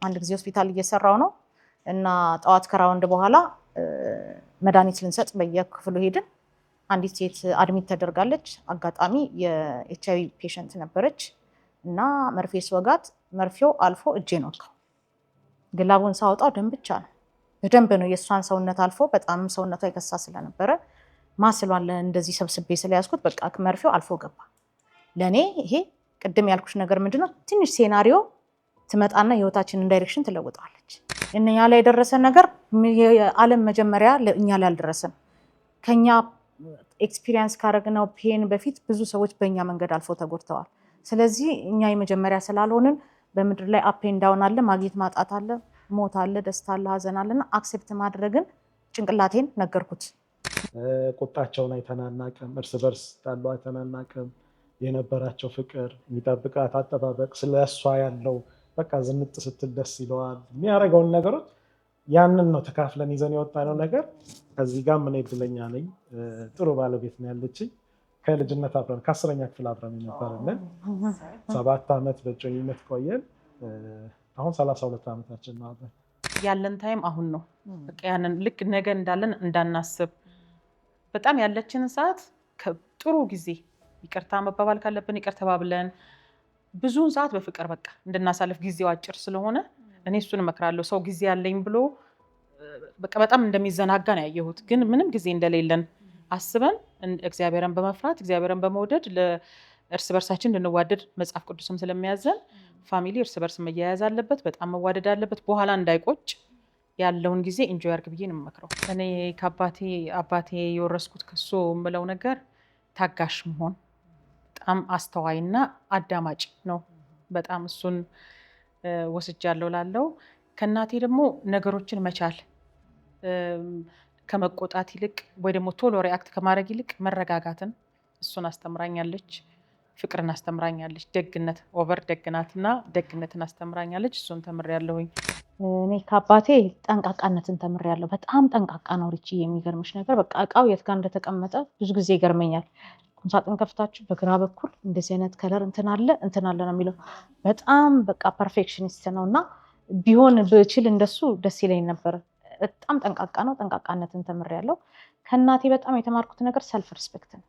አንድ ጊዜ ሆስፒታል እየሰራው ነው እና ጠዋት ከ round በኋላ መድኃኒት ልንሰጥ በየክፍሉ ሄድን። አንዲት ሴት admit ተደርጋለች። አጋጣሚ የ HIV patient ነበረች እና መርፌ ስወጋት መርፌው አልፎ እጄን ወጋው። Glove ኡን ሳወጣው ደም ብቻ ነው፣ በደንብ ነው የእሷን ሰውነት አልፎ፣ በጣም ሰውነቷ የከሳ ስለነበረ muscle ኧን እንደዚህ ሰብስቤ ስለያዝኩት በቃ መርፌው አልፎ ገባ። ለእኔ ይሄ ቅድም ያልኩሽ ነገር ምንድነው፣ ትንሽ scenario ትመጣና የህይወታችንን direction ትለውጠዋለች። እኛ ላይ የደረሰ ነገር የዓለም መጀመሪያ እኛ ላይ አልደረሰም። ከኛ experience ካደረግነው pain በፊት ብዙ ሰዎች በእኛ መንገድ አልፎ ተጎድተዋል። ስለዚህ እኛ የመጀመሪያ ስላልሆንን በምድር ላይ up and down አለ፣ ማግኘት ማጣት አለ፣ ሞት አለ፣ ደስታ አለ፣ ሀዘን አለና accept ማድረግን ጭንቅላቴን ነገርኩት። ቁጣቸውን አይተናናቅም፣ እርስ በርስ ጣሉ አይተናናቅም። የነበራቸው ፍቅር፣ የሚጠብቃት አጠባበቅ፣ ስለ እሷ ያለው በቃ ዝንጥ ስትል ደስ ይለዋል። የሚያደርገውን ነገሮች ያንን ነው ተካፍለን ይዘን የወጣነው ነገር። ከዚህ ጋር ምን እድለኛ ነኝ፣ ጥሩ ባለቤት ነው ያለችኝ። ከልጅነት አብረን ከ10ኛ ክፍል አብረን የነበርንን 7 ዓመት በእጮኝነት ቆየን። አሁን 32 ዓመታችን ነው አብረን። ያለን time አሁን ነው። በቃ ያንን ልክ ነገ እንዳለን እንዳናስብ በጣም ያለችንን ሰዓት ጥሩ ጊዜ ይቅርታ መባባል ካለብን ይቅር ተባብለን ብዙውን ሰዓት በፍቅር በቃ እንድናሳልፍ ጊዜው አጭር ስለሆነ እኔ እሱን እመክራለሁ። ሰው ጊዜ ያለኝ ብሎ በቃ በጣም እንደሚዘናጋ ነው ያየሁት። ግን ምንም ጊዜ እንደሌለን አስበን እግዚአብሔርን በመፍራት እግዚአብሔርን በመውደድ እርስ በርሳችን እንድንዋደድ መጽሐፍ ቅዱስም ስለሚያዘን family እርስ በርስ መያያዝ አለበት፣ በጣም መዋደድ አለበት። በኋላ እንዳይቆጭ ያለውን ጊዜ enjoy አድርግ ብዬ ነው የምመክረው። እኔ ከአባቴ አባቴ የወረስኩት ከሱ የምለው ነገር ታጋሽ መሆን፣ በጣም አስተዋይና አዳማጭ ነው። በጣም እሱን ወስጃለሁ ላለው። ከእናቴ ደግሞ ነገሮችን መቻል፣ ከመቆጣት ይልቅ ወይ ደግሞ ቶሎ react ከማድረግ ይልቅ መረጋጋትን እሱን አስተምራኛለች። ፍቅርን አስተምራኛለች። ደግነት፣ over ደግናትና ደግነትን አስተምራኛለች። እሱን ተምሬያለሁኝ። እኔ ከአባቴ ጠንቃቃነትን ተምሬያለሁ። በጣም ጠንቃቃ ነው ሪቺ። የሚገርምሽ ነገር በቃ እቃው የት ጋር እንደተቀመጠ ብዙ ጊዜ ይገርመኛል። ቁምሳጥን ከፍታችሁ በግራ በኩል እንደዚህ አይነት color እንትን አለ እንትን አለ ነው የሚለው። በጣም በቃ perfectionist ነው እና ቢሆን ብችል እንደሱ ደስ ይለኝ ነበር። በጣም ጠንቃቃ ነው። ጠንቃቃነትን ተምሬያለሁ። ከእናቴ በጣም የተማርኩት ነገር self respect ነው።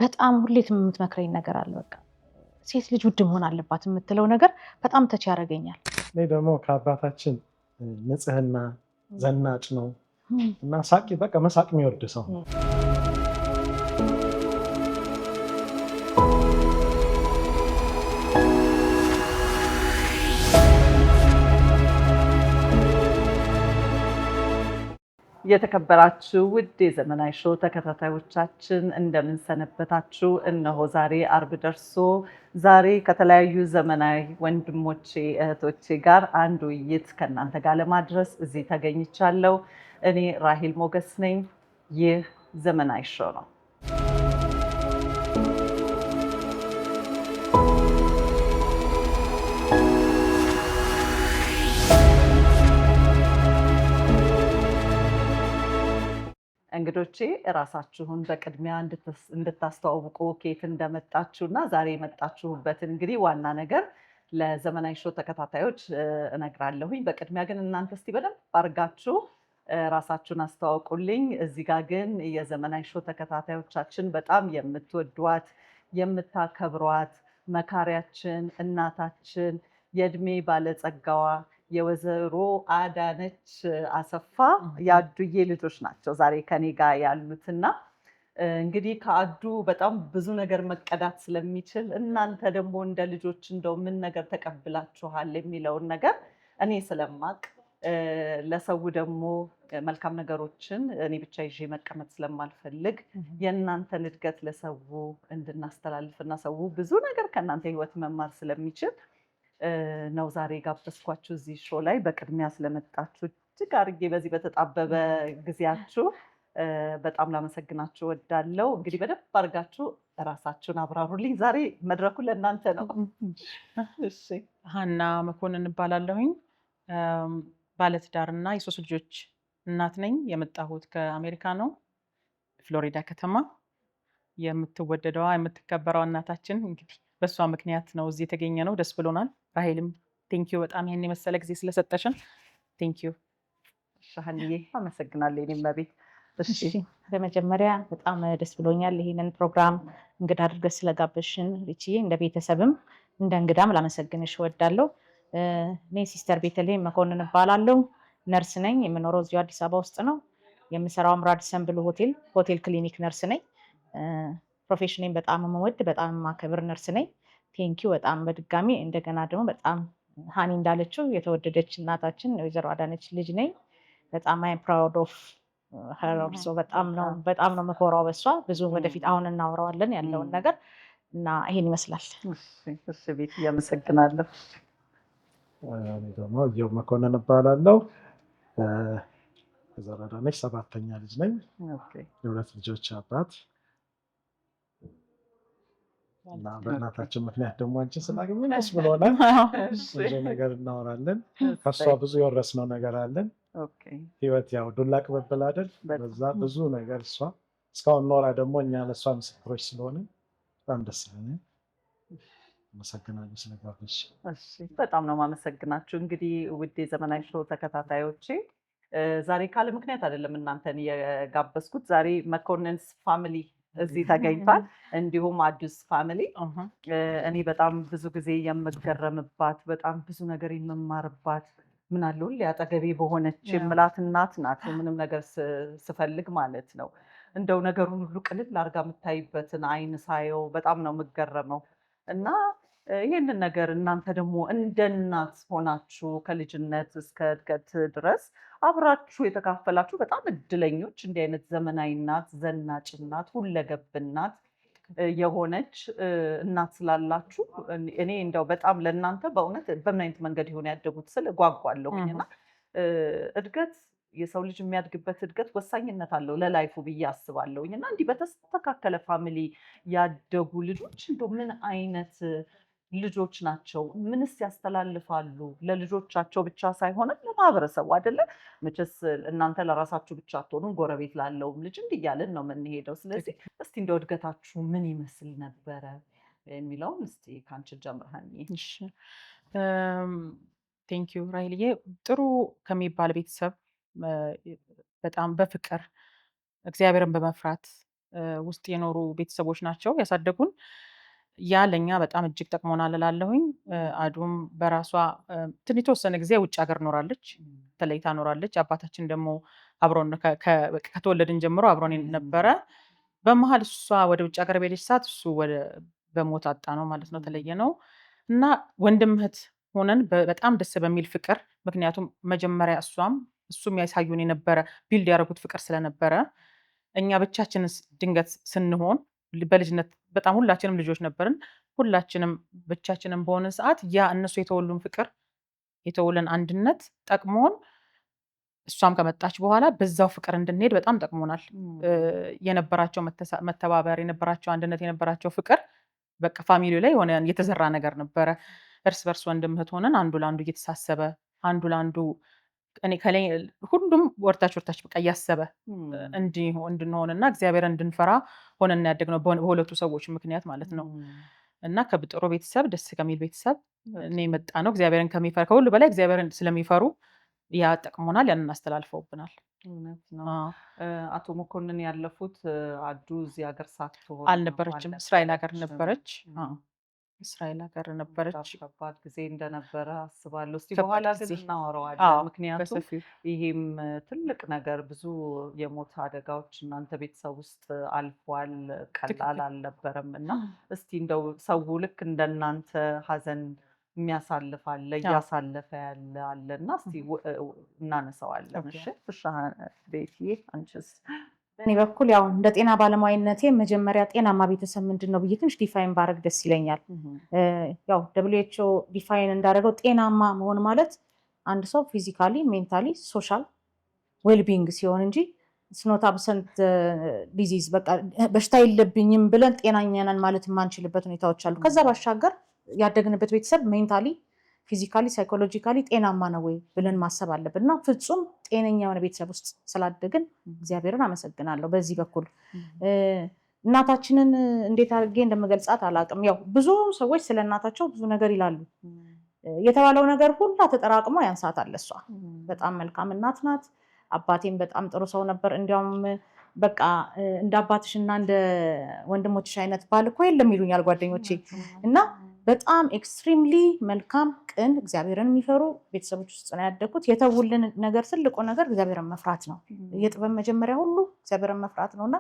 በጣም ሁሌ የምትመክረኝ ነገር አለ። በቃ ሴት ልጅ ውድ መሆን አለባት የምትለው ነገር በጣም touch ያደርገኛል። እኔ ደግሞ ከአባታችን ንጽህና፣ ዘናጭ ነው እና ሳቂ፣ በቃ መሳቅ የሚወድ ሰው ነው። የተከበራችሁ ውድ የዘመናዊ show ተከታታዮቻችን እንደምን ሰነበታችሁ? እነሆ ዛሬ አርብ ደርሶ ዛሬ ከተለያዩ ዘመናዊ ወንድሞቼ እህቶቼ ጋር አንድ ውይይት ከእናንተ ጋር ለማድረስ እዚህ ተገኝቻለሁ። እኔ ራሂል ሞገስ ነኝ። ይህ ዘመናዊ show ነው። እንግዶቼ እራሳችሁን በቅድሚያ እንድታስተዋውቁ፣ ከየት እንደመጣችሁ እና ዛሬ የመጣችሁበትን እንግዲህ ዋና ነገር ለዘመናዊ show ተከታታዮች እነግራለሁኝ። በቅድሚያ ግን እናንተ እስቲ በደንብ አድርጋችሁ ራሳችሁን አስተዋውቁልኝ። እዚህ ጋር ግን የዘመናዊ show ተከታታዮቻችን በጣም የምትወዷት የምታከብሯት መካሪያችን፣ እናታችን፣ የእድሜ ባለጸጋዋ የወይዘሮ አዳነች አሰፋ የአዱዬ ልጆች ናቸው ዛሬ ከኔ ጋር ያሉትና እንግዲህ ከአዱ በጣም ብዙ ነገር መቀዳት ስለሚችል እናንተ ደግሞ እንደ ልጆች እንደው ምን ነገር ተቀብላችኋል የሚለውን ነገር እኔ ስለማቅ ለሰው ደግሞ መልካም ነገሮችን እኔ ብቻ ይዤ መቀመጥ ስለማልፈልግ የእናንተን እድገት ለሰው እንድናስተላልፍ እና ሰው ብዙ ነገር ከእናንተ ህይወት መማር ስለሚችል ነው ዛሬ ጋበዝኳችሁ እዚህ show ላይ። በቅድሚያ ስለመጣችሁ እጅግ አድርጌ በዚህ በተጣበበ ጊዜያችሁ በጣም ላመሰግናችሁ እወዳለሁ። እንግዲህ በደንብ አድርጋችሁ እራሳችሁን አብራሩልኝ። ዛሬ መድረኩ ለእናንተ ነው። እሺ። ሀና መኮንን እባላለሁኝ። ባለትዳር እና የሶስት ልጆች እናት ነኝ። የመጣሁት ከአሜሪካ ነው፣ ፍሎሪዳ ከተማ። የምትወደደዋ የምትከበረዋ እናታችን እንግዲህ በእሷ ምክንያት ነው እዚህ የተገኘነው። ደስ ብሎናል። ራሄልም Thank you በጣም ይሄን የመሰለ ጊዜ ስለሰጠሽን thank you። እሺ ሀኒዬ አመሰግናለሁ የኔ እመቤት። እሺ። በመጀመሪያ በጣም ደስ ብሎኛል ይሄንን ፕሮግራም እንግዳ አድርገሽ ስለጋበዝሽን ሪችዬ፣ እንደ ቤተሰብም እንደ እንግዳም ላመሰግንሽ እወዳለሁ። እኔ ሲስተር ቤተልሔም መኮንን እባላለሁ። ነርስ ነኝ። የምኖረው እዚሁ አዲስ አበባ ውስጥ ነው። የምሰራውም ራዲሰን ብሉ ሆቴል hotel clinic nurse ነኝ። Profession ኤን በጣም የምወድ፣ በጣም የማከብር ነርስ ነኝ። Thank you በጣም በድጋሚ። እንደገና ደግሞ በጣም ሀኒ እንዳለችው የተወደደች እናታችን ወይዘሮ አዳነች ልጅ ነኝ። በጣም I'm proud of her also። በጣም ነው የምኮራው በሷ። ብዙ ወደፊት አሁን እናወራዋለን ያለውን ነገር እና ይሄን ይመስላል። እሺ ቤት እያመሰግናለሁ። እኔ ደግሞ እዮብ መኮንን እባላለሁ። ወይዘሮ አዳነች ሰባተኛ ልጅ ነኝ። የሁለት ልጆች አባት እና በእናታችን ምክንያት ደግሞ አንቺን ስላገኘን ደስ ብሎናል። ብዙ ነገር እናወራለን። ከእሷ ብዙ የወረስነው ነገር አለን። ህይወት ያው ዱላ ቅብብል አይደል? በዛ ብዙ ነገር እሷ እስካሁን ኖራ ደግሞ እኛ ለእሷ ምስክሮች ስለሆነ በጣም ደስ ይለኛል። አመሰግናለሁ ስለጋበዝሽ። እሺ፣ በጣም ነው የማመሰግናችሁ። እንግዲህ ውድ የዘመናዊ ሾው ተከታታዮቼ፣ ዛሬ ካለ ምክንያት አይደለም እናንተን የጋበዝኩት። ዛሬ መኮንን's family እዚህ ተገኝቷል፣ እንዲሁም አዲስ family። እኔ በጣም ብዙ ጊዜ የምገረምባት፣ በጣም ብዙ ነገር የምማርባት፣ ምን አለ ሁሌ አጠገቤ በሆነች የምላት እናት ናት። ምንም ነገር ስፈልግ ማለት ነው። እንደው ነገሩን ሁሉ ቅልል አድርጋ የምታይበትን አይን ሳየው በጣም ነው የምገረመው። እና ይህንን ነገር እናንተ ደግሞ እንደ እናት ሆናችሁ ከልጅነት እስከ እድገት ድረስ አብራችሁ የተካፈላችሁ በጣም እድለኞች፣ እንዲህ አይነት ዘመናዊ እናት፣ ዘናጭ እናት፣ ሁለገብ እናት የሆነች እናት ስላላችሁ እኔ እንደው በጣም ለእናንተ በእውነት በምን አይነት መንገድ ይሆን ያደጉት ስል እጓጓለሁኝ። እና እድገት፣ የሰው ልጅ የሚያድግበት እድገት ወሳኝነት አለው ለ life ኡ ብዬ አስባለሁኝ። እና እንዲህ በተስተካከለ family ያደጉ ልጆች እንደው ምን አይነት ልጆች ናቸው? ምንስ ያስተላልፋሉ? ለልጆቻቸው ብቻ ሳይሆንም ለማህበረሰቡ አይደለ? መቼስ እናንተ ለራሳችሁ ብቻ አትሆኑም፣ ጎረቤት ላለውም ልጅ እንዲህ እያልን ነው የምንሄደው። ስለዚህ እስቲ እንደው እድገታችሁ ምን ይመስል ነበረ የሚለውን እስቲ ከአንቺ ጀምር ሀኒ። እሺ፣ thank you ራሂልዬ። ጥሩ ከሚባል ቤተሰብ፣ በጣም በፍቅር፣ እግዚአብሔርን በመፍራት ውስጥ የኖሩ ቤተሰቦች ናቸው ያሳደጉን። ያ ለእኛ በጣም እጅግ ጠቅሞናል እላለሁኝ። አዱም በራሷ ትንሽ የተወሰነ ጊዜ ውጭ ሀገር ኖራለች፣ ተለይታ ኖራለች። አባታችን ደግሞ አብሮን ከተወለድን ጀምሮ አብሮን ነበረ። በመሀል እሷ ወደ ውጭ ሀገር በሄደች ሰዓት እሱ ወደ በሞት አጣ ነው ማለት ነው፣ ተለየ ነው። እና ወንድም እህት ሆነን በጣም ደስ በሚል ፍቅር፣ ምክንያቱም መጀመሪያ እሷም እሱም ያሳዩን የነበረ፣ build ያደረጉት ፍቅር ስለነበረ፣ እኛ ብቻችንን ድንገት ስንሆን፣ በልጅነት በጣም ሁላችንም ልጆች ነበርን። ሁላችንም ብቻችንን በሆንን ሰዓት ያ እነሱ የተወሉን ፍቅር፣ የተውልን አንድነት ጠቅሞን እሷም ከመጣች በኋላ በዛው ፍቅር እንድንሄድ በጣም ጠቅሞናል። የነበራቸው መተባበር፣ የነበራቸው አንድነት፣ የነበራቸው ፍቅር በቃ family ላይ የሆነ የተዘራ ነገር ነበረ። እርስ በርስ ወንድም እህት ሆነን አንዱ ለአንዱ እየተሳሰበ፣ አንዱ ለአንዱ እኔ ከላይ ሁሉም ወርታች ወርታች በቃ እያሰበ እንድንሆን እና እግዚአብሔር እንድንፈራ ሆነን ያደግነው በሁለቱ ሰዎች ምክንያት ማለት ነው። እና ከጥሩ ቤተሰብ፣ ደስ ከሚል ቤተሰብ እኔ የመጣ ነው። እግዚአብሔርን ከሚፈራ፣ ከሁሉ በላይ እግዚአብሔርን ስለሚፈሩ ያ ጠቅሞናል። ያንን አስተላልፈውብናል። እውነት ነው። አቶ መኮንን ያለፉት አዱ እዚህ ሀገር ሳትሆን ነው? አልነበረችም። እስራኤል ሀገር ነበረች። አዎ፣ እስራኤል ሀገር ነበረች። በጣም ከባድ ጊዜ እንደነበረ አስባለሁ። እስቲ ከባድ በኋላ ግን ጊዜ። እናወራዋለን። ምክንያቱም በሰፊው። ይሄም ትልቅ ነገር፣ ብዙ የሞት አደጋዎች እናንተ ቤተሰብ ውስጥ አልፏል። ቀላል አልነበረም። እና እስቲ እንደው ሰው ልክ እንደናንተ ሀዘን የሚያሳልፍ አለ፣ እያሳለፈ ያለ አለ እና እስቲ እናነሳዋለን። እሺ እሺ፣ ቤትዬ አንቺስ? በእኔ በኩል ያው እንደ ጤና ባለሙያነቴ መጀመሪያ ጤናማ ቤተሰብ ምንድን ነው ብዬ ትንሽ define ባረግ ደስ ይለኛል። ያው WHO define እንዳደረገው ጤናማ መሆን ማለት አንድ ሰው physically፣ mentally፣ social wellbeing ሲሆን እንጂ it's not absent disease፣ በቃ በሽታ የለብኝም ብለን ጤናኛ ነን ማለት የማንችልበት ሁኔታዎች አሉ። ከዛ ባሻገር ያደግንበት ቤተሰብ mentally፣ physically፣ psychologically ጤናማ ነው ወይ ብለን ማሰብ አለብን። እና ፍጹም ጤነኛ የሆነ ቤተሰብ ውስጥ ስላደግን እግዚአብሔርን አመሰግናለሁ። በዚህ በኩል እናታችንን እንዴት አድርጌ እንደምገልጻት አላውቅም። ያው ብዙ ሰዎች ስለ እናታቸው ብዙ ነገር ይላሉ። የተባለው ነገር ሁላ ተጠራቅሞ ያንሳታል እሷ። በጣም መልካም እናት ናት። አባቴም በጣም ጥሩ ሰው ነበር። እንዲያውም በቃ እንደ አባትሽ እና እንደ ወንድሞችሽ አይነት ባል እኮ የለም ይሉኛል ጓደኞቼ። እና በጣም extremely መልካም፣ ቅን፣ እግዚአብሔርን የሚፈሩ ቤተሰቦች ውስጥ ነው ያደግኩት። የተውልን ነገር ትልቁ ነገር እግዚአብሔርን መፍራት ነው። የጥበብ መጀመሪያ ሁሉ እግዚአብሔርን መፍራት ነው። እና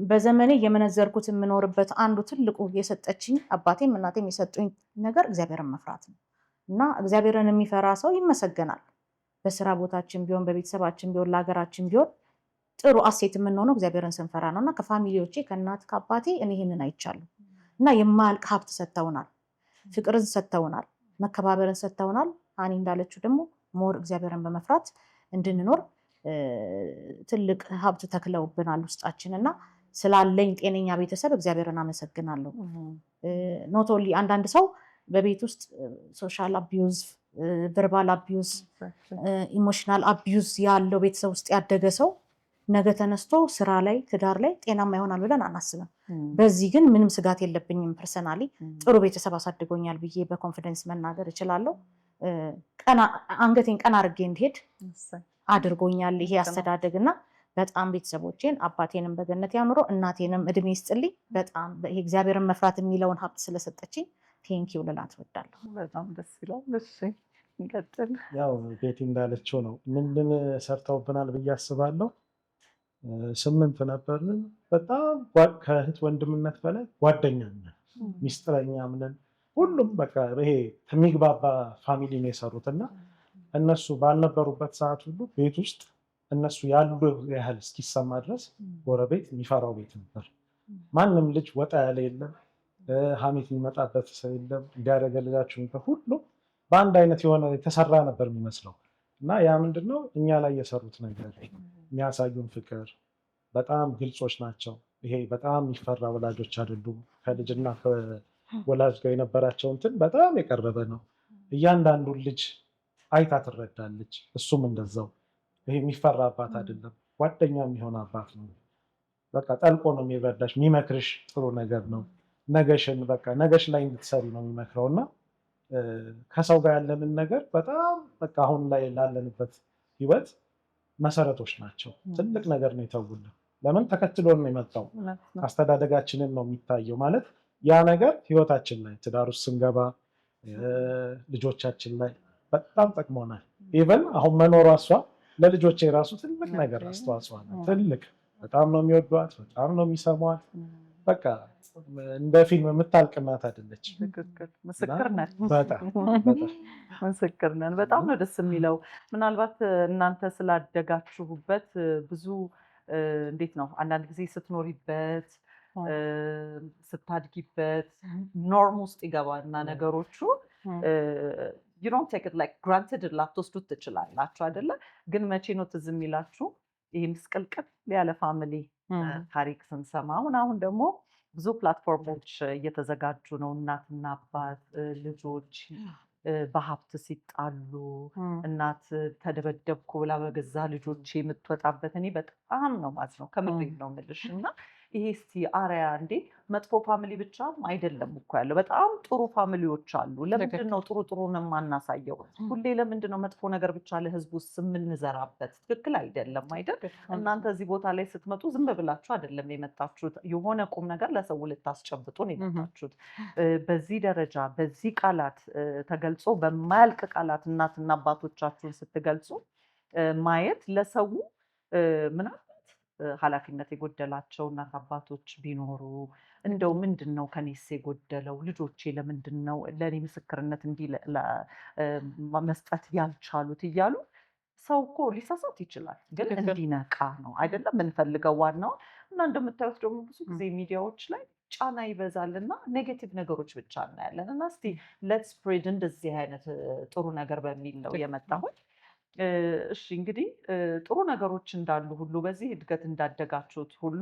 በዘመኔ እየመነዘርኩት የምኖርበት አንዱ ትልቁ የሰጠችኝ አባቴም እናቴም የሰጡኝ ነገር እግዚአብሔርን መፍራት ነው። እና እግዚአብሔርን የሚፈራ ሰው ይመሰገናል። በስራ ቦታችን ቢሆን፣ በቤተሰባችን ቢሆን፣ ለሀገራችን ቢሆን ጥሩ asset የምንሆነው እግዚአብሔርን ስንፈራ ነው። እና ከ family ዎቼ፣ ከእናት ከአባቴ እኔ ይህንን አይቻለሁ። እና የማያልቅ ሀብት ሰጥተውናል። ፍቅርን ሰጥተውናል። መከባበርን ሰጥተውናል። አኒ እንዳለችው ደግሞ more እግዚአብሔርን በመፍራት እንድንኖር ትልቅ ሀብት ተክለውብናል ውስጣችን። እና ስላለኝ ጤነኛ ቤተሰብ እግዚአብሔርን አመሰግናለሁ። Not only አንዳንድ ሰው በቤት ውስጥ social abuse፣ verbal abuse፣ emotional abuse ያለው ቤተሰብ ውስጥ ያደገ ሰው ነገ ተነስቶ ስራ ላይ፣ ትዳር ላይ ጤናማ ይሆናል ብለን አናስብም። በዚህ ግን ምንም ስጋት የለብኝም። Personally ጥሩ ቤተሰብ አሳድጎኛል ብዬ በ confidence መናገር እችላለሁ። አንገቴን ቀና አድርጌ እንድሄድ አድርጎኛል ይሄ አስተዳደግ። እና በጣም ቤተሰቦቼን፣ አባቴንም በገነት ያኑረው፣ እናቴንም እድሜ ይስጥልኝ። በጣም ይሄ እግዚአብሔርን መፍራት የሚለውን ሀብት ስለሰጠችኝ thank you ልላት እወዳለሁ። በጣም ደስ ይላል። እሺ እንቀጥል። ያው ቤቲ እንዳለችው ነው። ምንድን ሰርተውብናል ብዬ አስባለሁ። 8 ነበርን። በጣም ከእህት ወንድምነት በላይ ጓደኛ ነን፣ ሚስጥረኛም ነን። ሁሉም በቃ ይሄ የሚግባባ family ነው የሰሩት። እና እነሱ ባልነበሩበት ሰዓት ሁሉ ቤት ውስጥ እነሱ ያሉ ያህል እስኪሰማ ድረስ ጎረቤት የሚፈራው ቤት ነበር። ማንም ልጅ ወጣ ያለ የለም፣ ሀሜት የሚመጣበት ሰው የለም። እንዲያደረገልላችሁ ሁሉም በአንድ አይነት የሆነ የተሰራ ነበር የሚመስለው። እና ያ ምንድነው እኛ ላይ የሰሩት ነገር፣ የሚያሳዩን ፍቅር፣ በጣም ግልጾች ናቸው። ይሄ በጣም የሚፈራ ወላጆች አይደሉም። ከልጅና ከወላጅ ጋር የነበራቸው እንትን በጣም የቀረበ ነው። እያንዳንዱን ልጅ አይታ ትረዳለች። እሱም እንደዛው ይሄ የሚፈራ አባት አይደለም፣ ጓደኛ የሚሆን አባት ነው። በቃ ጠልቆ ነው የሚረዳሽ፣ የሚመክርሽ ጥሩ ነገር ነው። ነገሽን በቃ ነገሽ ላይ እንድትሰሪ ነው የሚመክረው። እና ከሰው ጋር ያለንን ነገር በጣም በቃ አሁን ላይ ላለንበት ህይወት መሰረቶች ናቸው። ትልቅ ነገር ነው የተውልን። ለምን ተከትሎን ነው የመጣው። አስተዳደጋችንን ነው የሚታየው። ማለት ያ ነገር ህይወታችን ላይ፣ ትዳር ውስጥ ስንገባ፣ ልጆቻችን ላይ በጣም ጠቅሞናል። Even አሁን መኖሯ እሷ ለልጆቼ የራሱ ትልቅ ነገር አስተዋጽኦ አለ። ትልቅ በጣም ነው የሚወዷት፣ በጣም ነው የሚሰሟት። በቃ እንደ ፊልም የምታልቅ እናት አይደለች። ትክክል። ምስክር ነን። በጣም በጣም። ምስክር ነን። በጣም ነው ደስ የሚለው። ምናልባት እናንተ ስላደጋችሁበት ብዙ እንዴት ነው፣ አንዳንድ ጊዜ ስትኖሪበት፣ ስታድጊበት norm ውስጥ ይገባና ነገሮቹ you don't take it like granted ላትወስዱት ትችላላችሁ አይደለ? ግን መቼ ነው ትዝ የሚላችሁ ይህ ምስቅልቅል ያለ family ታሪክ ስንሰማ? አሁን አሁን ደግሞ ብዙ platform ኦች እየተዘጋጁ ነው። እናትና አባት ልጆች በሀብት ሲጣሉ፣ እናት ተደበደብኩ ብላ በገዛ ልጆቼ የምትወጣበት፣ እኔ በጣም ነው ማለት ነው፣ ከምሬ ነው የምልሽ። እና ይሄ እስቲ አርያ እንዴ፣ መጥፎ family ብቻ አይደለም እኮ ያለው፣ በጣም ጥሩ family ዎች አሉ። ለምንድን ነው ጥሩ ጥሩን የማናሳየው? ሁሌ ለምንድን ነው መጥፎ ነገር ብቻ ለህዝቡ ውስጥ የምንዘራበት? ትክክል አይደለም አይደል? እናንተ እዚህ ቦታ ላይ ስትመጡ ዝም ብላችሁ አይደለም የመጣችሁት። የሆነ ቁም ነገር ለሰው ልታስጨብጡ ነው የመጣችሁት። በዚህ ደረጃ በዚህ ቃላት ተገልጾ በማያልቅ ቃላት እናትና አባቶቻችሁን ስትገልጹ ማየት ለሰው ምናልባት ኃላፊነት የጎደላቸው እናት አባቶች ቢኖሩ እንደው ምንድን ነው ከኔስ የጎደለው፣ ልጆቼ ለምንድን ነው ለእኔ ምስክርነት እንዲህ መስጠት ያልቻሉት እያሉ፣ ሰው እኮ ሊሳሳት ይችላል፣ ግን እንዲነቃ ነው አይደለም የምንፈልገው ዋናው። እና እንደምታዩት ደግሞ ብዙ ጊዜ ሚዲያዎች ላይ ጫና ይበዛል እና negative ነገሮች ብቻ እናያለን። እና እስቲ let's spread እንደዚህ አይነት ጥሩ ነገር በሚል ነው የመጣሁት። እሺ እንግዲህ ጥሩ ነገሮች እንዳሉ ሁሉ፣ በዚህ እድገት እንዳደጋችሁት ሁሉ፣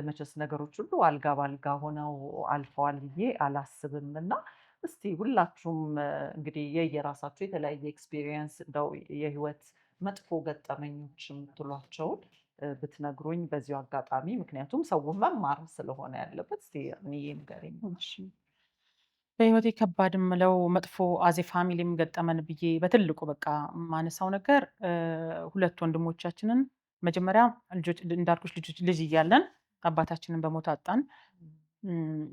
መቼስ ነገሮች ሁሉ አልጋ ባልጋ ሆነው አልፈዋል ብዬ አላስብም። እና እስቲ ሁላችሁም እንግዲህ የየራሳችሁ የተለያየ experience፣ እንደው የህይወት መጥፎ ገጠመኞች የምትሏቸውን ብትነግሩኝ በዚሁ አጋጣሚ፣ ምክንያቱም ሰው መማር ስለሆነ ያለበት። እስቲ እኔ ንገሪኝ። በህይወቴ ከባድ የምለው መጥፎ as a family ም ገጠመን ብዬ በትልቁ በቃ የማነሳው ነገር ሁለት ወንድሞቻችንን፣ መጀመሪያ ልጆች እንዳልኩሽ ልጆች ልጅ እያለን አባታችንን በሞት አጣን።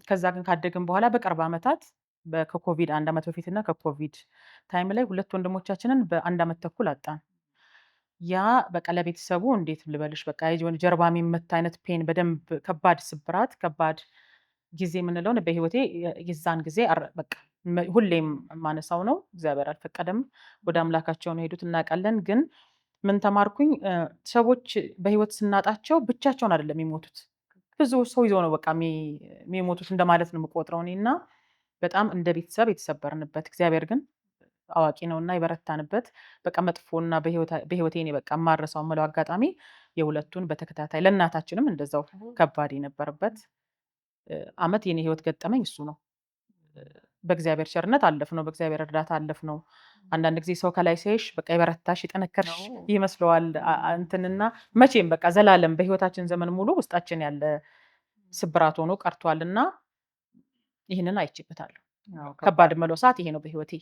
ከዛ ግን ካደግን በኋላ በቅርብ ዓመታት ከኮቪድ አንድ ዓመት በፊት እና ከኮቪድ time ላይ ሁለት ወንድሞቻችንን በአንድ ዓመት ተኩል አጣን። ያ በቃ ለቤተሰቡ እንዴት ልበልሽ፣ በቃ የሆነ ጀርባ የሚመታ አይነት pain፣ በደንብ ከባድ ስብራት፣ ከባድ ጊዜ የምንለውን በህይወቴ የዛን ጊዜ በቃ ሁሌም የማነሳው ነው። እግዚአብሔር አልፈቀደም፣ ወደ አምላካቸው ነው የሄዱት፣ እናውቃለን። ግን ምን ተማርኩኝ? ሰዎች በህይወት ስናጣቸው ብቻቸውን አይደለም የሚሞቱት፣ ብዙ ሰው ይዘው ነው በቃ የሚሞቱት እንደማለት ነው የምቆጥረው እኔ። እና በጣም እንደ ቤተሰብ የተሰበርንበት፣ እግዚአብሔር ግን አዋቂ ነው እና የበረታንበት፣ በቃ መጥፎና በህይወቴ እኔ በቃ የማረሳው የምለው አጋጣሚ የሁለቱን በተከታታይ፣ ለእናታችንም እንደዛው ከባድ የነበረበት አመት የኔ ህይወት ገጠመኝ እሱ ነው። በእግዚአብሔር ቸርነት አለፍነው፣ በእግዚአብሔር እርዳታ አለፍነው። አንዳንድ ጊዜ ሰው ከላይ ሲያይሽ በቃ የበረታሽ የጠነከርሽ ይመስለዋል። እንትንና መቼም በቃ ዘላለም በህይወታችን ዘመን ሙሉ ውስጣችን ያለ ስብራት ሆኖ ቀርቷል እና ይህንን አይቼበታለሁ። ከባድ የምለው ሰዓት ይሄ ነው በህይወቴ።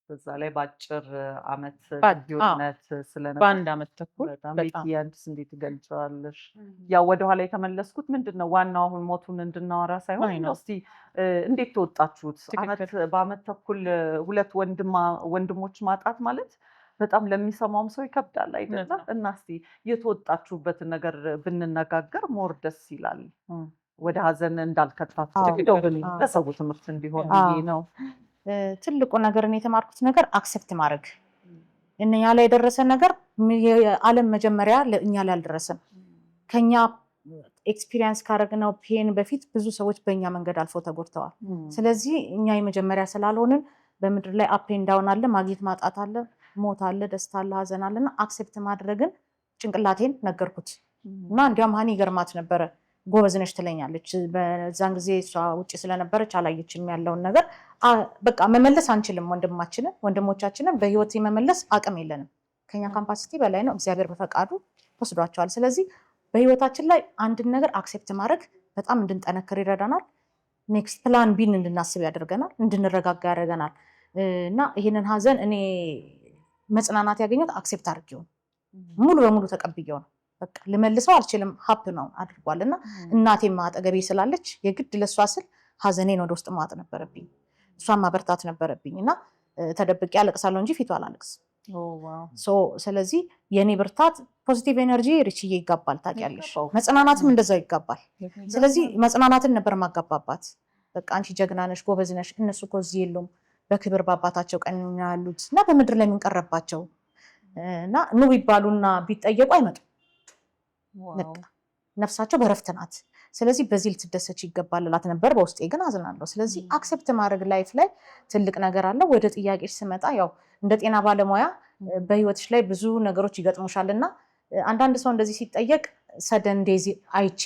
በዛ ላይ በአጭር አመት ልዩነት ስለነበር። በአንድ አመት ተኩል። በጣም። በጣም። ቤቲ፣ አንቺስ እንዴት ትገልጫዋለሽ? ያው ወደኋላ የተመለስኩት ምንድን ነው ዋናው አሁን ሞቱን እንድናወራ ሳይሆን አይ ነው። እንደው እስቲ እንዴት ተወጣችሁት? አመት በአመት ተኩል ሁለት ወንድሞች ማጣት ማለት በጣም ለሚሰማውም ሰው ይከብዳል አይደለ? እውነት ነው። እና እስቲ የተወጣችሁበትን ነገር ብንነጋገር more ደስ ይላል። ወደ ሀዘን እንዳልከታችሁ እንደው ለሰው ትምህርት እንዲሆን ብዬ ነው። ትልቁ ነገር እኔ የተማርኩት ነገር accept ማድረግ፣ እኛ ላይ የደረሰ ነገር የዓለም መጀመሪያ እኛ ላይ አልደረሰም። ከኛ experience ካደረግነው pain በፊት ብዙ ሰዎች በእኛ መንገድ አልፈው ተጎድተዋል። ስለዚህ እኛ የመጀመሪያ ስላልሆንን በምድር ላይ up and down አለ፣ ማግኘት ማጣት አለ፣ ሞት አለ፣ ደስታ አለ፣ ሀዘን አለ እና accept ማድረግን ጭንቅላቴን ነገርኩት እና እንዲያውም ሀኒ ይገርማት ነበረ፣ ጎበዝ ነሽ ትለኛለች። በዛን ጊዜ እሷ ውጭ ስለነበረች አላየችም ያለውን ነገር። በቃ መመለስ አንችልም፣ ወንድሞቻችንን በህይወት የመመለስ አቅም የለንም። ከኛ capacity በላይ ነው። እግዚአብሔር በፈቃዱ ወስዷቸዋል። ስለዚህ በህይወታችን ላይ አንድን ነገር accept ማድረግ በጣም እንድንጠነክር ይረዳናል። Next plan B ን እንድናስብ ያደርገናል፣ እንድንረጋጋ ያደርገናል። እና ይህንን ሀዘን እኔ መጽናናት ያገኘሁት accept አድርጌው ነው። ሙሉ በሙሉ ተቀብዬው ነው። በቃ ልመልሰው አልችልም፣ happen ነው አድርጓል። እና እናቴም አጠገቤ ስላለች የግድ ለእሷ ስል ሀዘኔን ወደ ውስጥ መዋጥ ነበረብኝ፣ እሷን ማበርታት ነበረብኝ። እና ተደብቄ አለቅሳለሁ እንጂ ፊቱ አላለቅስም። So ስለዚህ የእኔ ብርታት positive energy ሪችዬ ይጋባል፣ ታውቂያለሽ። መጽናናትም እንደዛው ይጋባል። ስለዚህ መጽናናትን ነበር ማጋባባት። በቃ አንቺ ጀግና ነሽ፣ ጎበዝ ነሽ፣ እነሱ እኮ እዚህ የሉም፣ በክብር በአባታቸው ቀኝ ያሉት እና በምድር ላይ የምንቀረባቸው እና ኑ ቢባሉና ቢጠየቁ አይመጡም። በቃ ነፍሳቸው በረፍት ናት። ስለዚህ በዚህ ልትደሰች ይገባል እላት ነበር። በውስጤ ግን አዝናለሁ። ስለዚህ accept ማድረግ life ላይ ትልቅ ነገር አለው። ወደ ጥያቄሽ ስመጣ ያው እንደ ጤና ባለሙያ በህይወትሽ ላይ ብዙ ነገሮች ይገጥሙሻል እና አንዳንድ ሰው እንደዚህ ሲጠየቅ sudden death አይቼ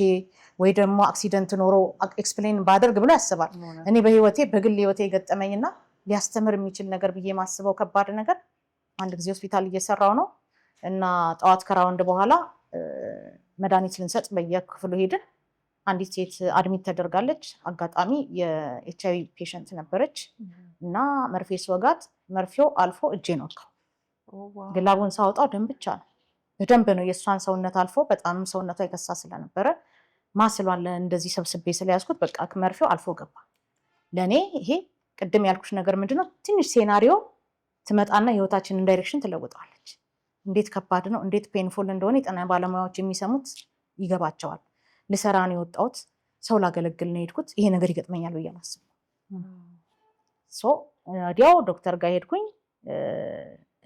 ወይ ደግሞ accident ኖሮ explain ባደርግ ብሎ ያስባል። እኔ በህይወቴ፣ በግል ህይወቴ የገጠመኝና ሊያስተምር የሚችል ነገር ብዬ የማስበው ከባድ ነገር አንድ ጊዜ ሆስፒታል እየሰራው ነው እና ጠዋት ከ round በኋላ መድኃኒት ልንሰጥ በየክፍሉ ሄድን። አንዲት ሴት admit ተደርጋለች። አጋጣሚ የ HIV patient ነበረች እና መርፌ ስወጋት መርፌው አልፎ እጄን ወጋው። Glove ኡን ሳወጣው ደም ብቻ ነው። በደንብ ነው የእሷን ሰውነት አልፎ፣ በጣም ሰውነቷ የከሳ ስለነበረ muscle ኧን እንደዚህ ሰብስቤ ስለያዝኩት በቃ መርፌው አልፎ ገባ። ለእኔ ይሄ ቅድም ያልኩሽ ነገር ምንድነው፣ ትንሽ scenario ትመጣና የህይወታችንን direction ትለውጠዋለች። እንዴት ከባድ ነው፣ እንዴት painful እንደሆነ የጤና ባለሙያዎች የሚሰሙት ይገባቸዋል። ልሰራ ነው የወጣሁት፣ ሰው ላገለግል ነው የሄድኩት። ይሄ ነገር ይገጥመኛል ብዬ አላስብም። So ወዲያው ዶክተር ጋር ሄድኩኝ።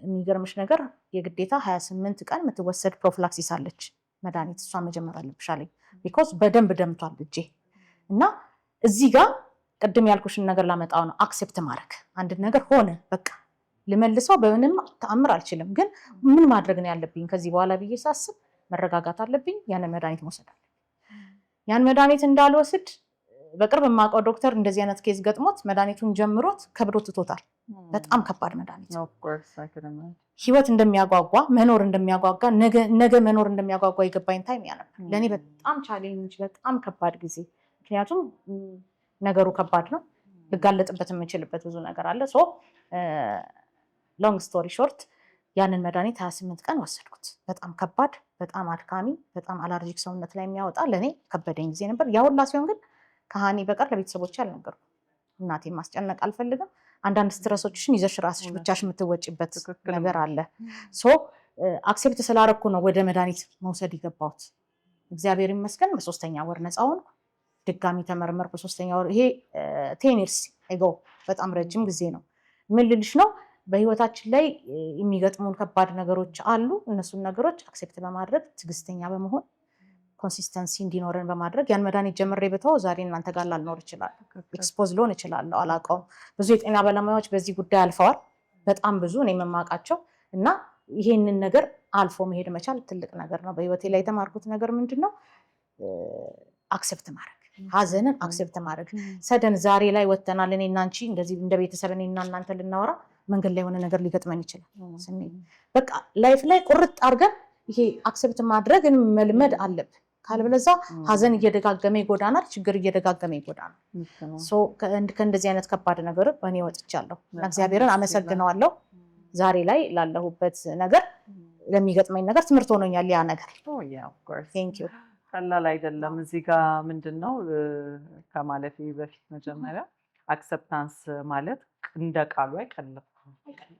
የሚገርምሽ ነገር የግዴታ 28 ቀን የምትወሰድ prophylaxis አለች መድኃኒት፣ እሷን መጀመር አለብሽ አለኝ። Because በደንብ ደምቷል እጄ። እና እዚህ ጋር ቅድም ያልኩሽን ነገር ላመጣው ነው። Accept ማድረግ፣ አንድ ነገር ሆነ፣ በቃ ልመልሰው በምንም ተአምር አልችልም፣ ግን ምን ማድረግ ነው ያለብኝ ከዚህ በኋላ ብዬ ሳስብ መረጋጋት አለብኝ፣ ያንን መድኃኒት መውሰድ አለብኝ። ያን መድኃኒት እንዳልወስድ በቅርብ የማውቀው ዶክተር እንደዚህ አይነት case ገጥሞት መድኃኒቱን ጀምሮት ከብዶ ትቶታል። በጣም ከባድ መድኃኒት። ህይወት እንደሚያጓጓ፣ መኖር እንደሚያጓጓ፣ ነገ መኖር እንደሚያጓጓ የገባኝ time ያ ነበር። ለእኔ በጣም challenge፣ በጣም ከባድ ጊዜ። ምክንያቱም ነገሩ ከባድ ነው። ልጋለጥበት የምችልበት ብዙ ነገር አለ። So long story short ያንን መድኃኒት 28 ቀን ወሰድኩት። በጣም ከባድ፣ በጣም አድካሚ፣ በጣም allergic ሰውነት ላይ የሚያወጣ ለእኔ ከበደኝ ጊዜ ነበር። ያ ሁላ ሲሆን ግን ከሀኒ በቀር ለቤተሰቦቼ አልነገርኩም። እናቴን ማስጨነቅ አልፈልግም። አንዳንድ stress ኦችሽን ይዘሽ ራስሽ ብቻሽ የምትወጪበት ነገር አለ። So accept ስላረኩ ነው ወደ መድኃኒት መውሰድ የገባሁት። እግዚአብሔር ይመስገን በ3ኛ ወር ነፃ ሆንኩ። ድጋሚ ተመረመርኩ በ3ኛ ወር። ይሄ 10 years ago፣ በጣም ረጅም ጊዜ ነው። ምን ልልሽ ነው፣ በህይወታችን ላይ የሚገጥሙን ከባድ ነገሮች አሉ። እነሱን ነገሮች accept በማድረግ፣ ትዕግስተኛ በመሆን፣ consistency እንዲኖረን በማድረግ። ያን መድኃኒት ጀምሬ ብተው ዛሬ እናንተ ጋር ላልኖር እችላለሁ። Expose ልሆን እችላለሁ። አላውቀውም። ብዙ የጤና ባለሙያዎች በዚህ ጉዳይ አልፈዋል። በጣም ብዙ እኔ የማውቃቸው። እና ይሄንን ነገር አልፎ መሄድ መቻል ትልቅ ነገር ነው። በህይወቴ ላይ የተማርኩት ነገር ምንድን ነው? Accept ማድረግ፣ ሀዘንን accept ማድረግ። Sudden ዛሬ ላይ ወተናል። እኔ እና አንቺ እንደዚህ እንደ ቤተሰብ እኔ እና እናንተ ልናወራ መንገድ ላይ የሆነ ነገር ሊገጥመን ይችላል። በቃ life ላይ ቁርጥ አድርገን ይሄ accept ማድረግን መልመድ አለብን። ካለበለዛ ሀዘን እየደጋገመ ይጎዳናል፣ ችግር እየደጋገመ ይጎዳናል። ከእንደዚህ አይነት ከባድ ነገር እኔ ወጥቻለሁ እና እግዚአብሔርን አመሰግነዋለሁ። ዛሬ ላይ ላለሁበት ነገር፣ ለሚገጥመኝ ነገር ትምህርት ሆኖኛል ያ ነገር። Thank you። ቀላል አይደለም። እዚህ ጋር ምንድን ነው ከማለፌ በፊት መጀመሪያ acceptance ማለት እንደ ቃሉ አይቀልም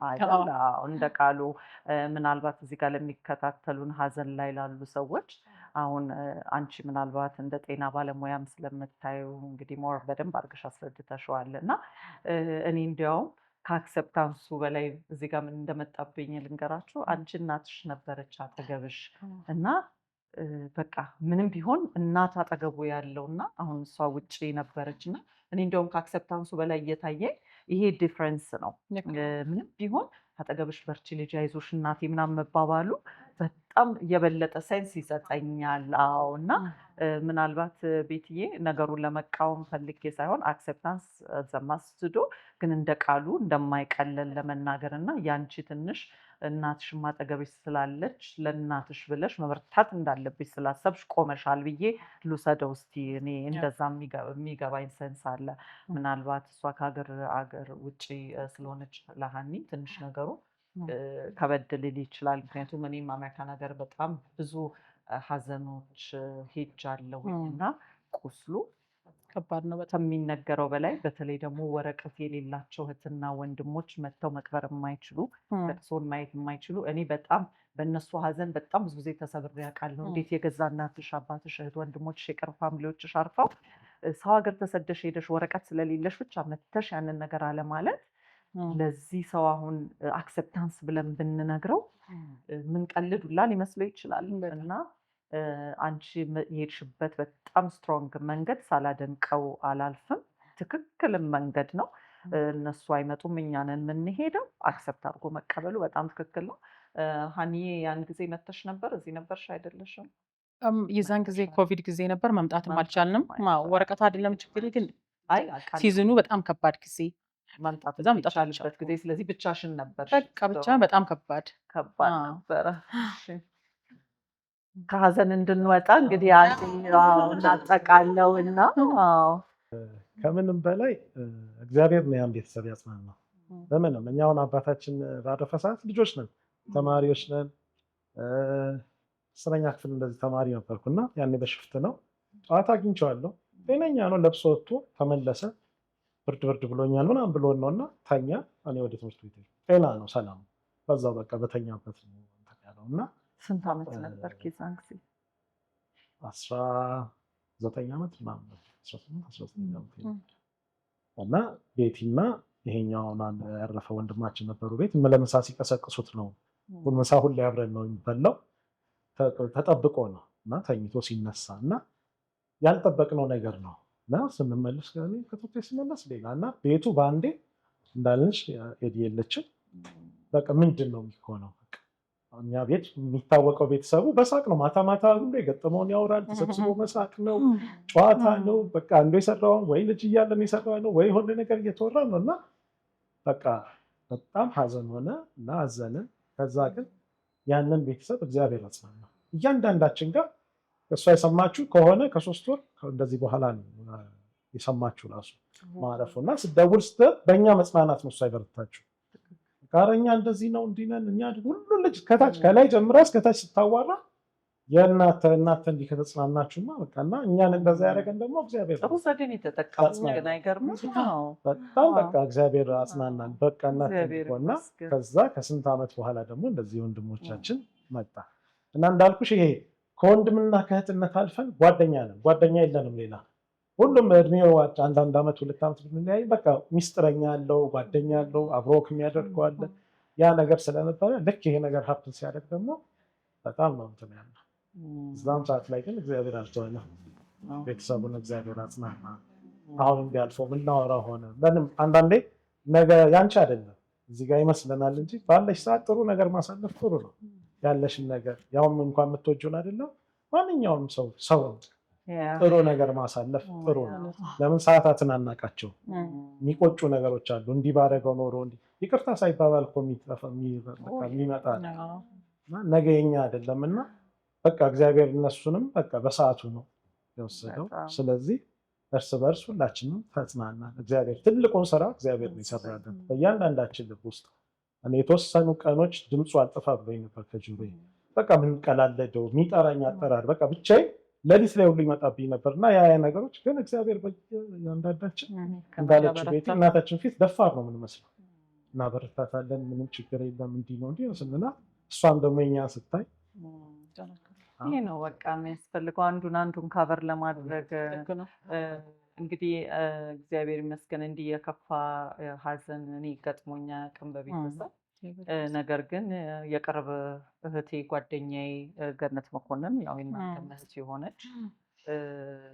አይደል? አዎ፣ እንደ ቃሉ ምናልባት እዚህ ጋር ለሚከታተሉን ሀዘን ላይ ላሉ ሰዎች አሁን አንቺ ምናልባት እንደ ጤና ባለሙያም ስለምታዩ እንግዲህ more በደንብ አድርገሽ አስረድተሽዋል። እና እኔ እንዲያውም ከ acceptance ኡ በላይ እዚህ ጋር ምን እንደመጣብኝ ልንገራችሁ። አንቺ እናትሽ ነበረች አጠገብሽ እና በቃ ምንም ቢሆን እናት አጠገቡ ያለው እና አሁን እሷ ውጭ ነበረች እና እኔ እንዲያውም ከ acceptance ኡ በላይ እየታየኝ ይሄ difference ነው። ምንም ቢሆን አጠገብሽ በርቺ ልጅ አይዞሽ እናቴ ምናምን መባባሉ በጣም የበለጠ sense ይሰጠኛል። አዎ፣ እና ምናልባት ቤትዬ ነገሩን ለመቃወም ፈልጌ ሳይሆን acceptance ዘማስዶ ግን እንደ ቃሉ እንደማይቀለል ለመናገር እና ያንቺ ትንሽ እናትሽም አጠገብሽ ስላለች ለእናትሽ ብለሽ መበርታት እንዳለብሽ ስላሰብሽ ቆመሻል ብዬ ልውሰደው እስቲ። እኔ እንደዛ የሚገባኝ sense አለ። ምናልባት እሷ ከሀገር አገር ውጭ ስለሆነች ለሀኒ ትንሽ ነገሩ ከበድ ሊል ይችላል። ምክንያቱም እኔም አሜሪካን ሀገር በጣም ብዙ ሀዘኖች ሄጃለሁኝ እና ቁስሉ ከባድ ነው በጣም። ከሚነገረው በላይ፣ በተለይ ደግሞ ወረቀት የሌላቸው እህትና ወንድሞች መጥተው መቅበር የማይችሉ፣ ለቅሶን ማየት የማይችሉ፣ እኔ በጣም በእነሱ ሀዘን በጣም ብዙ ጊዜ ተሰብሬ አውቃለሁ። እንዴት የገዛ እናትሽ፣ አባትሽ፣ እህት ወንድሞችሽ፣ የቅርብ family ዎችሽ አርፈው ሰው ሀገር ተሰደሽ ሄደሽ ወረቀት ስለሌለሽ ብቻ መጥተሽ ያንን ነገር አለማለት ለዚህ ሰው አሁን acceptance ብለን ብንነግረው ምንቀልድ ሁላ ሊመስለው ይችላል። እና አንቺ የሄድሽበት በጣም strong መንገድ ሳላደንቀው አላልፍም። ትክክልም መንገድ ነው። እነሱ አይመጡም፣ እኛ ነን የምንሄደው። Accept አድርጎ መቀበሉ በጣም ትክክል ነው። ሀኒዬ ያን ጊዜ መተሽ ነበር? እዚህ ነበርሽ አይደለሽም? የዛን ጊዜ ኮቪድ ጊዜ ነበር፣ መምጣትም መምጣትም አልቻልንም። አይቻልም። ወረቀቱ አይደለም ችግር፣ ግን አይ አውቃለሁ። Season ኑ በጣም ከባድ ጊዜ መምጣት በዛ መምጣት የሚቻልበት አልቻልኩም። ጊዜ፣ ስለዚህ ብቻሽን ነበርሽ። በቃ ብቻ በጣም ከባድ ከባድ ነበረ። እሺ። ከሀዘን እንድንወጣ እንግዲህ አንዴ አዎ፣ እናጠቃለው እና አዎ። ከምንም በላይ እግዚአብሔር ነው ያን ቤተሰብ ያጽናናው። በምንም እኛ አሁን አባታችን ባረፈ ሰዓት ልጆች ነን፣ ተማሪዎች ነን። 10ኛ ክፍል እንደዚህ ተማሪ ነበርኩና ያኔ በ shift ነው። ጠዋት አግኝቼዋለሁ። ጤነኛ ነው፣ ለብሶ ወጥቶ ተመለሰ። ብርድ ብርድ ብሎኛል ምናምን ብሎን ነው እና ተኛ። እኔ ወደ ትምህርት ቤት ሄድኩ። ጤና ነው፣ ሰላም ነው። በዛው በቃ በተኛበት ነው እንትን ያለው እና ስንት ዓመት ነበር የዛን ጊዜ? 19 ዓመት ምናምን ነበር። 18 19 ዓመት ነበር። እና ቤቲና ይሄኛውን አንድ ያረፈ ወንድማችን ነበሩ ቤት። ለምሳ ሲቀሰቅሱት ነው። ምሳ ሁሌ አብረን ነው የሚበላው። ተጠብቆ ነው እና ተኝቶ ሲነሳ እና ያልጠበቅነው ነገር ነው እና ስንመለስ ከእኔ ከትምህርት ቤት ስመለስ ሌላ እና ቤቱ በአንዴ እንዳልንሽ ኤዲ የለችም። በቃ ምንድን ነው የሚሆነው? በቃ እኛ ቤት የሚታወቀው ቤተሰቡ በሳቅ ነው። ማታ ማታ ሁሉ የገጠመውን ያወራል። ተሰብስቦ መሳቅ ነው፣ ጨዋታ ነው። በቃ አንዱ የሰራውን ወይ ልጅ እያለን የሰራ ነው ወይ የሆነ ነገር እየተወራ ነው እና በቃ በጣም ሀዘን ሆነ እና አዘንን። ከዛ ግን ያንን ቤተሰብ እግዚአብሔር አጽናና። እያንዳንዳችን ጋር እሷ የሰማችሁ ከሆነ ከ3 ወር እንደዚህ በኋላ ነው የሰማችው ራሱ ማረፉ። እና ስደውል ስትል በእኛ መጽናናት ነው እሷ የበረታችው። ጋር እኛ እንደዚህ ነው፣ እንዲህ ነን እኛ፣ ሁሉ ልጅ ከታች ከላይ ጀምራ እስከታች ስታዋራ የእናተ እናተ እንዲህ ከተጽናናችሁማ በቃ። እና እኛን እንደዛ ያደረገን ደግሞ እግዚአብሔር ጥሩ ነው። ዘዴን የተጠቀሙት አጽናና። ግን አይገርምም? አዎ። በጣም በቃ እግዚአብሔር አጽናናን። በቃ እናተ እግዚአብሔር እና ይመስገን። ከዛ ከስንት ዓመት በኋላ ደግሞ እንደዚህ ወንድሞቻችን መጣ። እና እንዳልኩሽ ይሄ ከወንድምና ከእህትነት አልፈን ጓደኛ ነን። ጓደኛ የለንም ሌላ። ሁሉም እድሜው አንዳንድ ዓመት 2 ዓመት ብንለያይ በቃ ሚስጥረኛ አለው፣ ጓደኛ አለው፣ አብሮክ የሚያደርገው አለ። ያ ነገር ስለነበረ ልክ ይሄ ነገር happen ሲያደርግ ደግሞ በጣም ነው እንትን ያለው። እዛም ሰዓት ላይ ግን እግዚአብሔር አልተወንም። ቤተሰቡን እግዚአብሔር አጽናና። አሁንም ቢያልፈው የምናወራው ሆነ ምንም አንዳንዴ ነገ ያንቺ አይደለም እዚህ ጋር ይመስለናል እንጂ ባለሽ ሰዓት ጥሩ ነገር ማሳለፍ ጥሩ ነው። ያለሽን ነገር ያውም እንኳን የምትወጂውን አይደለም ማንኛውም ሰው ሰው ጥሩ ነገር ማሳለፍ ጥሩ ነው። ለምን ሰዓታትን አናቃቸው። የሚቆጩ ነገሮች አሉ። እንዲህ ባደረገው ኖሮ፣ እንዲህ ይቅርታ ሳይባባል እኮ የሚመጣ አለ። እና ነገ የኛ አይደለም እና በቃ እግዚአብሔር እነሱንም በቃ በሰዓቱ ነው የወሰደው። ስለዚህ እርስ በእርስ ሁላችንም ተጽናናን። እግዚአብሔር ትልቁን ስራ እግዚአብሔር ነው የሰራልን በእያንዳንዳችን ልብ ውስጥ። እኔ የተወሰኑ ቀኖች ድምፁ አልጠፋ ብሎኝ ነበር ከጆሮዬ። በቃ ምንቀላለደው የሚጠራኝ አጠራር በቃ ብቻዬን ሌሊት ላይ ሁሉ ይመጣብኝ ነበር። እና ያ ያ ነገሮች ግን እግዚአብሔር በእያንዳንዳችን እንዳለችው ቤቲ እናታችን ፊት ደፋር ነው የምንመስለው። እናበረታታለን። ምንም ችግር የለም፣ እንዲህ ነው እንዲህ ነው ስንላት እሷም ደግሞ የኛን ስታይ ይሄ ነው በቃ የሚያስፈልገው አንዱን አንዱን cover ለማድረግ። እንግዲህ እግዚአብሔር ይመስገን እንዲህ የከፋ ሐዘን እኔ ገጥሞኝ አያውቅም በቤተሰብ። ነገር ግን የቅርብ እህቴ ጓደኛዬ ገነት መኮንን፣ ያው የእናንተም እህት የሆነች፣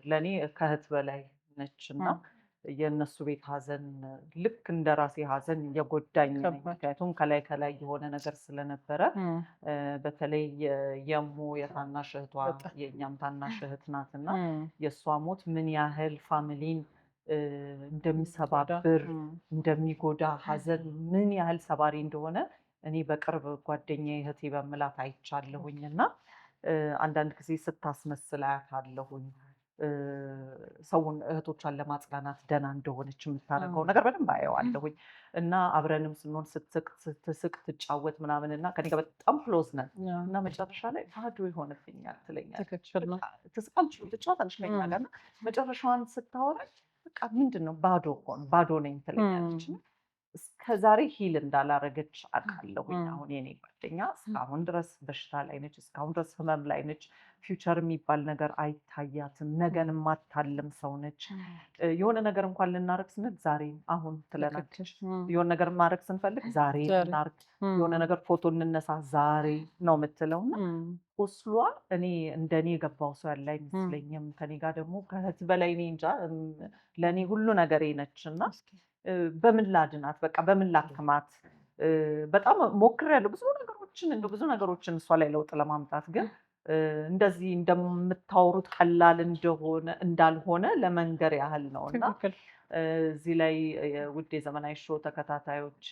ለእኔ ከእህት በላይ ነች እና የእነሱ ቤት ሐዘን ልክ እንደ ራሴ ሐዘን የጎዳኝ ነኝ። ምክንያቱም ከላይ ከላይ የሆነ ነገር ስለነበረ በተለይ የሙ የታናሽ እህቷ፣ የእኛም ታናሽ እህት ናት እና የእሷ ሞት ምን ያህል family ን እንደሚሰባብር፣ እንደሚጎዳ፣ ሐዘን ምን ያህል ሰባሪ እንደሆነ እኔ በቅርብ ጓደኛዬ እህቴ በምላት አይቻለሁኝ። እና አንዳንድ ጊዜ ስታስመስል አያታለሁኝ። ሰውን እህቶቿን ለማጽናናት ደህና እንደሆነች የምታደርገው ነገር በደንብ አየዋለሁኝ። እና አብረንም ስንሆን ስትስቅ ትጫወት ምናምን እና ከኔ ጋር በጣም close ነን እና መጨረሻ ላይ ባዶ ይሆንብኛል ትለኛለች። ትስቃለች፣ ትጫወታለች ከእኛ ጋር እና መጨረሻዋን ስታወራኝ በቃ ምንድን ነው ባዶ እኮ ነው፣ ባዶ ነኝ ትለኛለች። እና እስከዛሬ heal እንዳላረገች አውቃለሁኝ። አሁን የኔ ጓደኛ እስካሁን ድረስ በሽታ ላይ ነች፣ እስካሁን ድረስ ህመም ላይ ነች። Future የሚባል ነገር አይታያትም። ነገን የማታልም ሰው ነች። የሆነ ነገር እንኳን ልናረግ ስንል ዛሬ አሁን ትለናለች። የሆነ ነገር ማድረግ ስንፈልግ ዛሬ እናርግ፣ የሆነ ነገር ፎቶ እንነሳ ዛሬ ነው የምትለው። እና ቁስሏ እኔ እንደኔ የገባው ሰው ያለ አይመስለኝም። ከኔ ጋር ደግሞ ከእህት በላይ እኔ እንጃ ለእኔ ሁሉ ነገሬ ነች። እና በምን ላድናት፣ በቃ በምን ላክማት? በጣም ሞክሬያለሁ ብዙ ነገሮችን፣ እንደው ብዙ ነገሮችን እሷ ላይ ለውጥ ለማምጣት፣ ግን እንደዚህ እንደምታወሩት ቀላል እንደሆነ እንዳልሆነ ለመንገር ያህል ነው። እና እዚህ ላይ ውድ የዘመናዊ show ተከታታዮቼ፣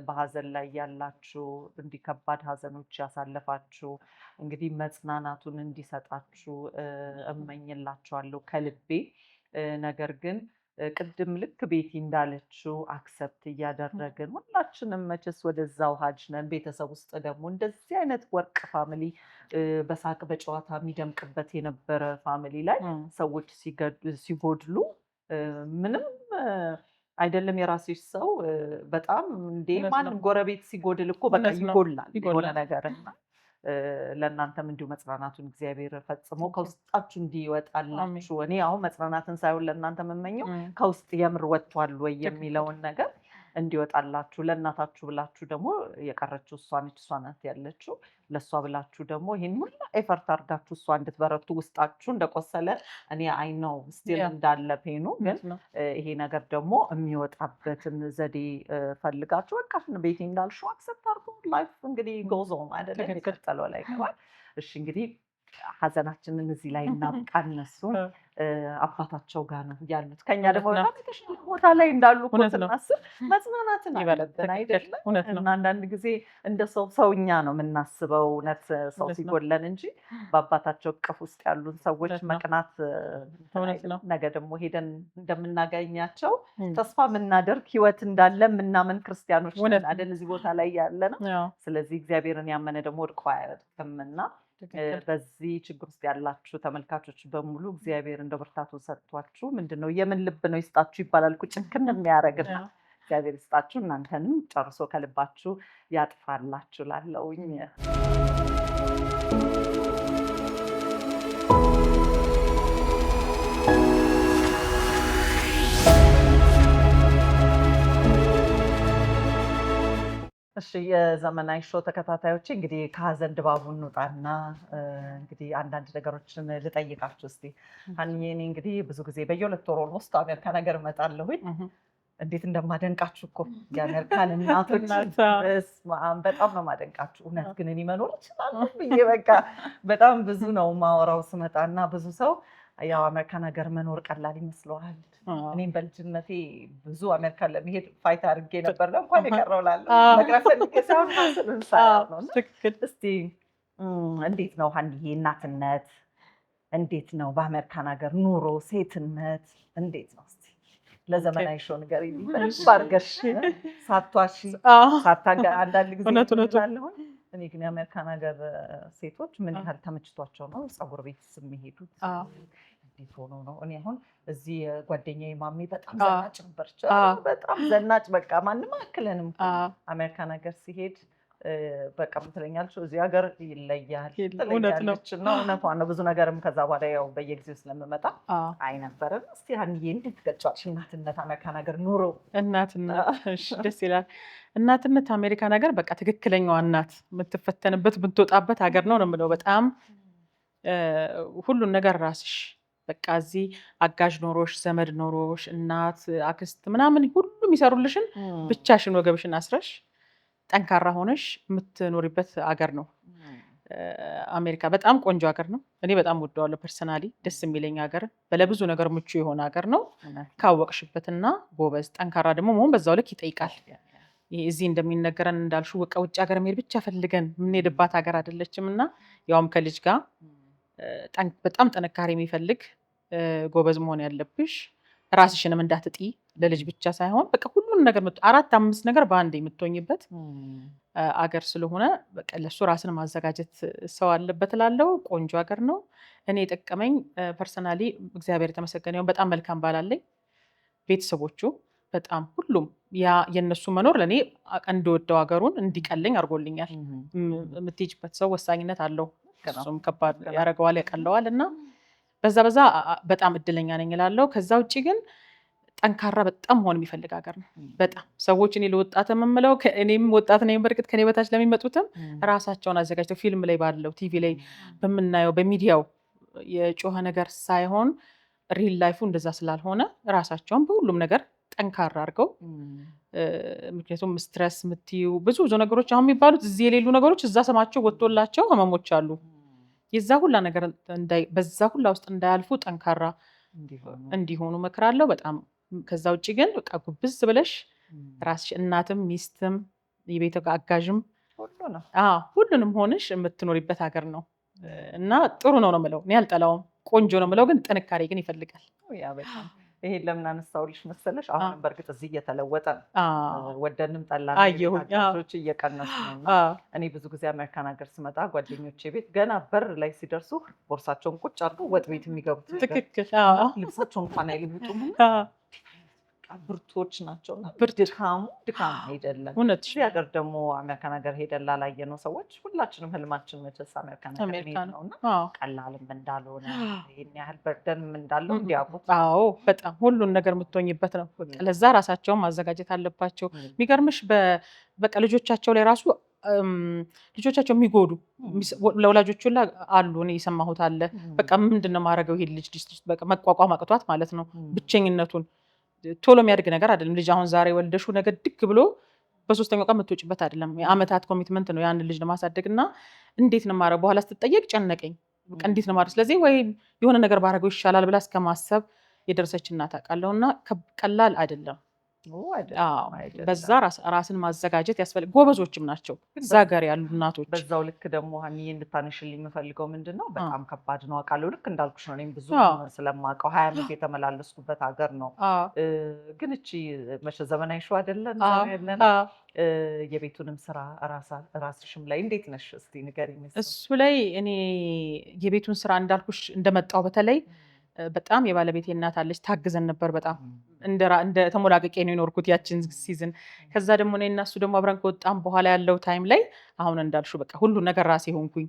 በሀዘን ላይ ያላችሁ፣ እንዲህ ከባድ ሀዘኖች ያሳለፋችሁ እንግዲህ መጽናናቱን እንዲሰጣችሁ እመኝላችኋለሁ ከልቤ። ነገር ግን ቅድም ልክ ቤቲ እንዳለችው accept እያደረግን ሁላችንም መቼስ ወደዛው ሀጅ ነን። ቤተሰብ ውስጥ ደግሞ እንደዚህ አይነት ወርቅ family በሳቅ በጨዋታ የሚደምቅበት የነበረ family ላይ ሰዎች ሲጎድሉ ምንም አይደለም የራስሽ ሰው በጣም እንዴ ማንም ጎረቤት ሲጎድል እኮ በቃ ይጎላል የሆነ ነገር። እና ለእናንተም እንዲሁ መጽናናቱን እግዚአብሔር ፈጽሞ ከውስጣችሁ እንዲወጣላችሁ፣ እኔ አሁን መጽናናትን ሳይሆን ለእናንተ የምመኘው ከውስጥ የምር ወጥቷል ወይ የሚለውን ነገር እንዲወጣላችሁ፣ ለእናታችሁ ብላችሁ ደግሞ የቀረችው እሷ ነች፣ እሷ ናት ያለችው። ለእሷ ብላችሁ ደግሞ ይህን ሁላ effort አድርጋችሁ እሷ እንድትበረቱ፣ ውስጣችሁ እንደቆሰለ እኔ I know still እንዳለ pain ኡ፣ ግን ይሄ ነገር ደግሞ የሚወጣበትን ዘዴ ፈልጋችሁ በቃ ቤቲ እንዳልሽው accept አድርጎ life እንግዲህ goes on አይደለ፣ የሚቀጥለው ላይ ይገባል። እሺ እንግዲህ ሀዘናችንን እዚህ ላይ እናብቃ። እነሱ አባታቸው ጋር ነው ያሉት፣ ከኛ ደግሞ በጣም የተሻለ ቦታ ላይ እንዳሉ እኮ ስናስብ መጽናናትን አለብን አይደለም? እና አንዳንድ ጊዜ እንደ ሰው ሰውኛ ነው የምናስበው፣ እውነት ሰው ሲጎለን እንጂ በአባታቸው እቅፍ ውስጥ ያሉን ሰዎች መቅናት፣ ነገ ደግሞ ሄደን እንደምናገኛቸው ተስፋ የምናደርግ፣ ህይወት እንዳለ የምናምን ክርስቲያኖች ነን አይደል? እዚህ ቦታ ላይ ያለ ነው። ስለዚህ እግዚአብሔርን ያመነ ደግሞ ወድቆ አያወድቅም እና በዚህ ችግር ውስጥ ያላችሁ ተመልካቾች በሙሉ እግዚአብሔር እንደ ብርታቱን ሰጥቷችሁ፣ ምንድን ነው የምን ልብ ነው ይስጣችሁ ይባላል እኮ፣ ጭክን የሚያደርግና እግዚአብሔር ይስጣችሁ፣ እናንተንም ጨርሶ ከልባችሁ ያጥፋላችሁ ላለውኝ። እሺ፣ የዘመናዊ ሾው ተከታታዮች፣ እንግዲህ ከሀዘን ድባቡ እንውጣና እንግዲህ አንዳንድ ነገሮችን ልጠይቃችሁ እስቲ። ሀኒዬ፣ እኔ እንግዲህ ብዙ ጊዜ በየ2 ወሩ almost አሜሪካ ነገር እመጣለሁኝ። እንዴት እንደማደንቃችሁ እኮ የአሜሪካን እናቶች፣ በስመ አብ፣ በጣም ነው የማደንቃችሁ። እውነት ግን እኔ መኖር እችላለሁ ብዬ በቃ በጣም ብዙ ነው ማወራው ስመጣ እና ብዙ ሰው ያው አሜሪካን ሀገር መኖር ቀላል ይመስለዋል። እኔም በልጅነቴ ብዙ አሜሪካን ለመሄድ fight አድርጌ ነበር። እንኳን የቀረው እላለሁ፣ መቅረት ፈልጌ ሳይሆን ነው። እስቲ እንዴት ነው ሀንዬ እናትነት? እንዴት ነው በአሜሪካን ሀገር ኑሮ፣ ሴትነት እንዴት ነው? እስቲ ለዘመናዊ ሾው ንገሪኝ በደንብ አድርገሽ ሳትዋሺ። አንዳንድ ጊዜ እላለሁኝ፣ እኔ ግን የአሜሪካን ሀገር ሴቶች ምን ያህል ተመችቷቸው ነው ፀጉር ቤት የሚሄዱት? እንዴት ሆኖ ነው? እኔ አሁን እዚህ ጓደኛዬ ማሜ በጣም ዘናጭ ነበረች። በጣም ዘናጭ፣ በቃ ማንም አያክለንም። አሜሪካን ሀገር ሲሄድ በቃ ምን ትለኛለች፣ እዚህ ሀገር ይለያል ትለኛለች። እና እውነቷን ነው። ብዙ ነገርም ከዛ በኋላ ያው በየጊዜው ስለምመጣ አይነበረም። እስቲ ሀኒዬ፣ እንዴት ትገልጫለሽ እናትነት አሜሪካን ሀገር ኑሮ? እናትነት፣ ደስ ይላል። እናትነት አሜሪካን ሀገር በቃ ትክክለኛዋ እናት የምትፈተንበት፣ የምትወጣበት ሀገር ነው ነው የምለው። በጣም ሁሉን ነገር ራስሽ፣ በቃ እዚህ አጋዥ ኖሮሽ፣ ዘመድ ኖሮሽ፣ እናት፣ አክስት ምናምን ሁሉም ይሰሩልሽን ብቻሽን ወገብሽን አስረሽ ጠንካራ ሆነሽ የምትኖሪበት አገር ነው። አሜሪካ በጣም ቆንጆ ሀገር ነው። እኔ በጣም ወደዋለሁ personally፣ ደስ የሚለኝ ሀገር፣ ለብዙ ነገር ምቹ የሆነ ሀገር ነው። ካወቅሽበትና ጎበዝ ጠንካራ ደግሞ መሆን በዛው ልክ ይጠይቃል። ይሄ እዚህ እንደሚነገረን እንዳልሽው በቃ ውጭ ሀገር መሄድ ብቻ ፈልገን የምንሄድባት ሀገር አይደለችም እና ያውም ከልጅ ጋር በጣም ጥንካሬ የሚፈልግ፣ ጎበዝ መሆን ያለብሽ፣ ራስሽንም እንዳትጥይ ለልጅ ብቻ ሳይሆን በቃ ሁሉን ነገር አራት አምስት ነገር በአንድ የምትሆኝበት አገር ስለሆነ በቃ ለሱ ራስን ማዘጋጀት ሰው አለበት እላለሁ። ቆንጆ ሀገር ነው። እኔ የጠቀመኝ personally እግዚአብሔር የተመሰገነ ይሁን፣ በጣም መልካም ባል አለኝ። ቤተሰቦቹ በጣም ሁሉም፣ ያ የእነሱ መኖር ለእኔ እንድወደው ሀገሩን እንዲቀለኝ አድርጎልኛል። የምትሄጂበት ሰው ወሳኝነት አለው። እሱም ከባድ ያደርገዋል፣ ያቀለዋል እና በዛ በዛ በጣም እድለኛ ነኝ እላለሁ። ከዛ ውጭ ግን ጠንካራ በጣም መሆን የሚፈልግ ሀገር ነው። በጣም ሰዎች፣ እኔ ለወጣት የምምለው፣ እኔም ወጣት ነኝ፣ በእርግጥ ከኔ በታች ለሚመጡትም ራሳቸውን አዘጋጅተው ፊልም ላይ ባለው፣ ቲቪ ላይ በምናየው፣ በሚዲያው የጮኸ ነገር ሳይሆን real life ኡ እንደዛ ስላልሆነ ራሳቸውን በሁሉም ነገር ጠንካራ አድርገው፣ ምክንያቱም stress የምትዩ ብዙ ብዙ ነገሮች አሁን የሚባሉት እዚህ የሌሉ ነገሮች እዛ ስማቸው ወጥቶላቸው ህመሞች አሉ። የዛ ሁላ ነገር በዛ ሁላ ውስጥ እንዳያልፉ ጠንካራ እንዲሆኑ እመክራለሁ። በጣም ከዛ ውጭ ግን በቃ ጉብዝ ብለሽ ራስሽ እናትም፣ ሚስትም፣ የቤት አጋዥም ሁሉንም ሆነሽ የምትኖሪበት ሀገር ነው እና ጥሩ ነው ነው የምለው። እኔ አልጠላውም፣ ቆንጆ ነው የምለው፣ ግን ጥንካሬ ግን ይፈልጋል። ይሄን ለምን አነሳሁልሽ መሰለሽ? አሁንም በእርግጥ እዚህ እየተለወጠ ነው፣ ወደንም ጠላን እየቀነሱ ነው። እና እኔ ብዙ ጊዜ አሜሪካን ሀገር ስመጣ ጓደኞቼ ቤት ገና በር ላይ ሲደርሱ ቦርሳቸውን ቁጭ አድርገው ወጥ ቤት የሚገቡት ልብሳቸውን እንኳን አይለውጡም። ብርቱዎች ናቸው። ድካሙ ድካም አይደለም። እዚህ ሀገር ደግሞ አሜሪካን ሀገር ሄደን ላላየነው ሰዎች፣ ሁላችንም ህልማችን መቼስ አሜሪካን ሀገር መሄድ ነው እና ቀላልም እንዳልሆነ፣ ይህን ያህል burden ም እንዳለው እንዲያውቁት። አዎ፣ በጣም ሁሉን ነገር የምትሆኝበት ነው። ለዛ ራሳቸውን ማዘጋጀት አለባቸው። የሚገርምሽ በቃ ልጆቻቸው ላይ ራሱ ልጆቻቸው የሚጎዱ ለወላጆቹ ሁላ አሉ። እኔ የሰማሁት አለ። በቃ ምንድን ነው የማደርገው ይሄ ልጅ በቃ መቋቋም አቅቷት ማለት ነው ብቸኝነቱን። ቶሎ የሚያድግ ነገር አይደለም። ልጅ አሁን ዛሬ ወልደሹ ነገ ድግ ብሎ በሶስተኛው ቀን የምትወጪበት አይደለም። የአመታት commitment ነው ያንን ልጅ ለማሳደግ እና እንዴት ነው የማደርገው በኋላ ስትጠየቅ ጨነቀኝ። በቃ እንዴት ነው ማለት፣ ስለዚህ ወይ የሆነ ነገር ባደረገው ይሻላል ብላ እስከ ማሰብ የደረሰች እናት አውቃለሁ። እና ቀላል አይደለም። አዎ፣ በዛ ራስን ማዘጋጀት ያስፈልግ። ጎበዞችም ናቸው እዛ ጋር ያሉ እናቶች። በዛው ልክ ደግሞ ሀኒዬ እንድታነሽልኝ የምፈልገው ምንድን ነው፣ በጣም ከባድ ነው አውቃለሁ። ልክ እንዳልኩሽ ነው። እኔም ብዙ ስለማውቀው 20 ዓመት የተመላለስኩበት ሀገር ነው። ግን እቺ መቼ ዘመናዊ show አይደለን ያለነው፣ የቤቱንም ስራ ራስሽም ላይ እንዴት ነሽ? እስቲ ንገሪኝ። እሱ ላይ እኔ የቤቱን ስራ እንዳልኩሽ እንደመጣው በተለይ በጣም የባለቤቴ እናት አለች፣ ታግዘን ነበር በጣም። እንደ ተሞላቅቄ ነው የኖርኩት ያችን season። ከዛ ደግሞ እኔ እና እሱ ደግሞ አብረን ከወጣን በኋላ ያለው time ላይ አሁን እንዳልሽው በቃ ሁሉ ነገር ራሴ ሆንኩኝ።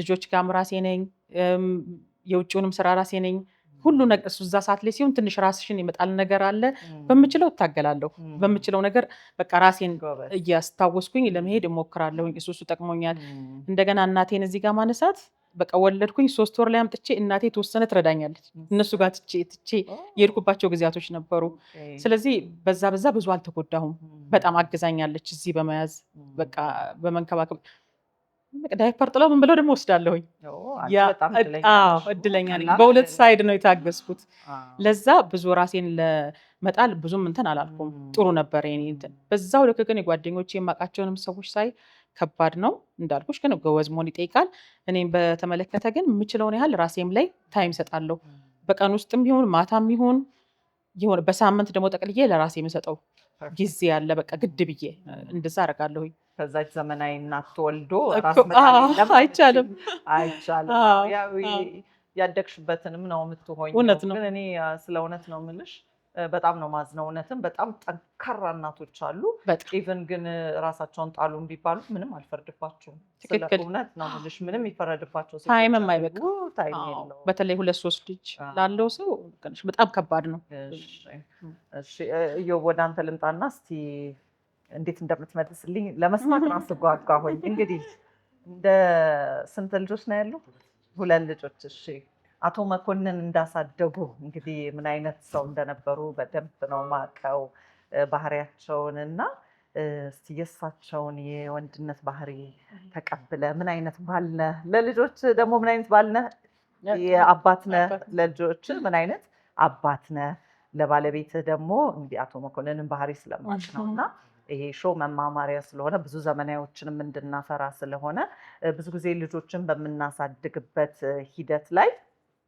ልጆች ጋርም ራሴ ነኝ፣ የውጭውንም ስራ ራሴ ነኝ። ሁሉ ነገር እሱ እዛ ሰዓት ላይ ሲሆን ትንሽ ራስሽን የመጣል ነገር አለ። በምችለው እታገላለሁ። በምችለው ነገር በቃ ራሴን እያስታወስኩኝ ለመሄድ እሞክራለሁኝ። እሱ ጠቅሞኛል። እንደገና እናቴን እዚህ ጋር ማነሳት፣ በቃ ወለድኩኝ፣ 3 ወር ላይ አምጥቼ እናቴ የተወሰነ ትረዳኛለች። እነሱ ጋር ትቼ ትቼ የሄድኩባቸው ጊዜያቶች ነበሩ። ስለዚህ በዛ በዛ ብዙ አልተጎዳሁም። በጣም አግዛኛለች እዚህ በመያዝ፣ በቃ በመንከባከብ፣ ዳይፐር ጥለው ምን ብለው ደግሞ ወስዳለሁኝ። እድለኛ ነኝ። በሁለት side ነው የታገዝኩት። ለዛ ብዙ ራሴን ለመጣል ብዙም እንትን አላልኩም። ጥሩ ነበር የኔ እንትን። በዛው ልክ ግን የጓደኞቼ የማውቃቸውንም ሰዎች ሳይ ከባድ ነው እንዳልኩሽ፣ ግን ጎበዝ መሆን ይጠይቃል። እኔም በተመለከተ ግን የምችለውን ያህል ራሴም ላይ time እሰጣለሁ። በቀን ውስጥም ይሁን ማታም ይሁን የሆነ በሳምንት ደግሞ ጠቅልዬ ለራሴ የምሰጠው ጊዜ አለ። በቃ ግድ ብዬ እንደዛ አደርጋለሁኝ። ከዛች ዘመናዊ እናት ተወልዶ ራስ መጣል የለም። አይቻልም። አይቻልም። ያው ያደግሽበትንም ነው የምትሆኚው። እውነት ነው። ግን እኔ ስለ እውነት ነው የምልሽ፣ በጣም ነው ማዝነው። እውነትም በጣም ጠንካራ እናቶች አሉ። Even ግን ራሳቸውን ጣሉን ቢባሉ ምንም አልፈርድባቸውም። ስለ እውነት ነው የምልሽ፣ ምንም የሚፈረድባቸው ሴቶች time ም አሉ። አይበቃም። Time የለውም። በተለይ ሁለት ሶስት ልጅ ላለው ሰው ትንሽ በጣም ከባድ ነው። እሺ፣ እዮብ፣ ወደ አንተ ልምጣና እስቲ እንዴት እንደምትመልስልኝ ለመስማት ራሱ ጓጓሁኝ። እንግዲህ እንደ ስንት ልጆች ነው ያሉ? ሁለት ልጆች። እሺ፣ አቶ መኮንን እንዳሳደጉ እንግዲህ ምን አይነት ሰው እንደነበሩ በደንብ ነው ማቀው ባህሪያቸውን። እና እስቲ የእሳቸውን የወንድነት ባህሪ ተቀብለ ምን አይነት ባል ነህ? ለልጆች ደግሞ ምን አይነት ባል ነህ? የአባት ነህ? ለልጆች ምን አይነት አባት ነህ? ለባለቤትህ ደግሞ እንግዲህ አቶ መኮንንን ባህሪ ስለማውቅ ነው እና ይሄ show መማማሪያ ስለሆነ፣ ብዙ ዘመናዊዎችንም እንድናፈራ ስለሆነ፣ ብዙ ጊዜ ልጆችን በምናሳድግበት ሂደት ላይ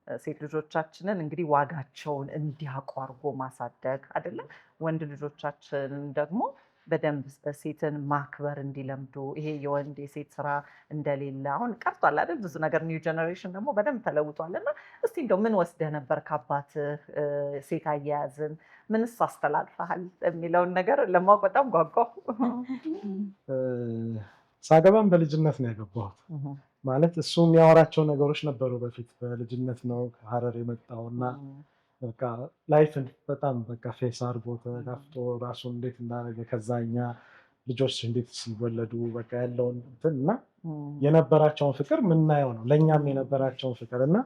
ሴት ልጆቻችንን እንግዲህ ዋጋቸውን እንዲያውቁ አድርጎ ማሳደግ አይደለም፣ ወንድ ልጆቻችንን ደግሞ በደንብ ሴትን ማክበር እንዲለምዱ፣ ይሄ የወንድ የሴት ስራ እንደሌለ አሁን ቀርቷል አይደል? ብዙ ነገር new generation ደግሞ በደንብ ተለውጧል። እና እስቲ እንደው ምን ወስደህ ነበር ከአባትህ፣ ሴት አያያዝን ምንስ አስተላልፈሃል የሚለውን ነገር ለማወቅ በጣም ጓጓሁ። ሳገባም በልጅነት ነው ያገባሁት። ማለት እሱ የሚያወራቸው ነገሮች ነበሩ በፊት። በልጅነት ነው ከሀረር የመጣው እና በቃ life ን በጣም በቃ face አድርጎ ተጋፍጦ ራሱን እንዴት እንዳደረገ፣ ከዛ እኛ ልጆች እንዴት ሲወለዱ በቃ ያለውን እንትን እና የነበራቸውን ፍቅር የምናየው ነው። ለእኛም የነበራቸውን ፍቅር እና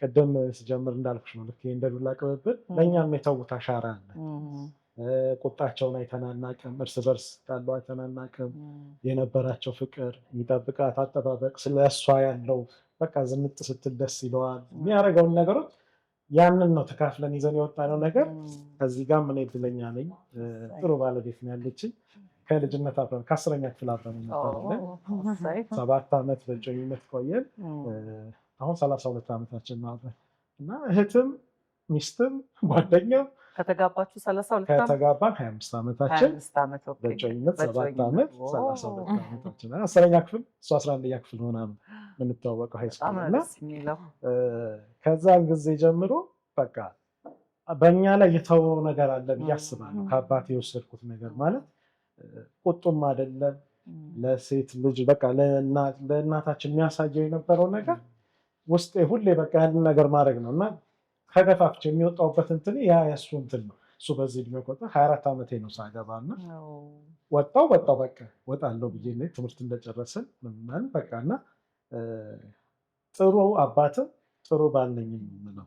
ቅድም ስጀምር እንዳልኩሽ ነው፣ ልክ እንደ ዱላ ቅብብል ለእኛም የተዉት አሻራ አለ። ቁጣቸውን አይተናናቅም፣ እርስ በርስ ያለው አይተናናቅም። የነበራቸው ፍቅር፣ የሚጠብቃት አጠባበቅ፣ ስለ እሷ ያለው በቃ ዝንጥ ስትል ደስ ይለዋል። የሚያደርገውን ነገሮች ያንን ነው ተካፍለን ይዘን የወጣነው ነገር። ከዚህ ጋር ምን እድለኛ ነኝ። ጥሩ ባለቤት ነው ያለችኝ። ከልጅነት አብረን፣ ከ10ኛ ክፍል አብረን ነበርን። 7 ዓመት በእጮኝነት ቆየን። አሁን 32 ዓመታችን ነው አብረን እና እህትም ሚስትም ጓደኛም። ከተጋባችሁ 32 ዓመት? ከተጋባን 25 ዓመታችን። 25 ዓመት፣ okay። በእጮኝነት 7 በእጮኝነት። ዓመት፣ 32 ዓመታችን። 10ኛ ክፍል፣ እሱ 11ኛ ክፍል ሆና ነው የምንተዋወቀው high በጣም school ነው እና ደስ የሚለው። ከዛን ጊዜ ጀምሮ በቃ በእኛ ላይ የተወው ነገር አለ ብዬ አስባለሁ። ከአባቴ የወሰድኩት ነገር ማለት ቁጡም አይደለም፣ ለሴት ልጅ በቃ ለእናታችን የሚያሳየው የነበረው ነገር ውስጤ ሁሌ በቃ ያንን ነገር ማድረግ ነው እና ከገፋፍቼ የሚወጣውበት እንትን ያ የእሱ እንትን ነው። እሱ በዚህ እድሜ ቆጠር 24 ዓመቴ ነው ሳገባ እና ወጣው ወጣው በቃ ወጣለሁ ብዬ እኔ ትምህርት እንደጨረስን ምናምን በቃ እና ጥሩ አባትም ጥሩ ባል ነኝ የምለው።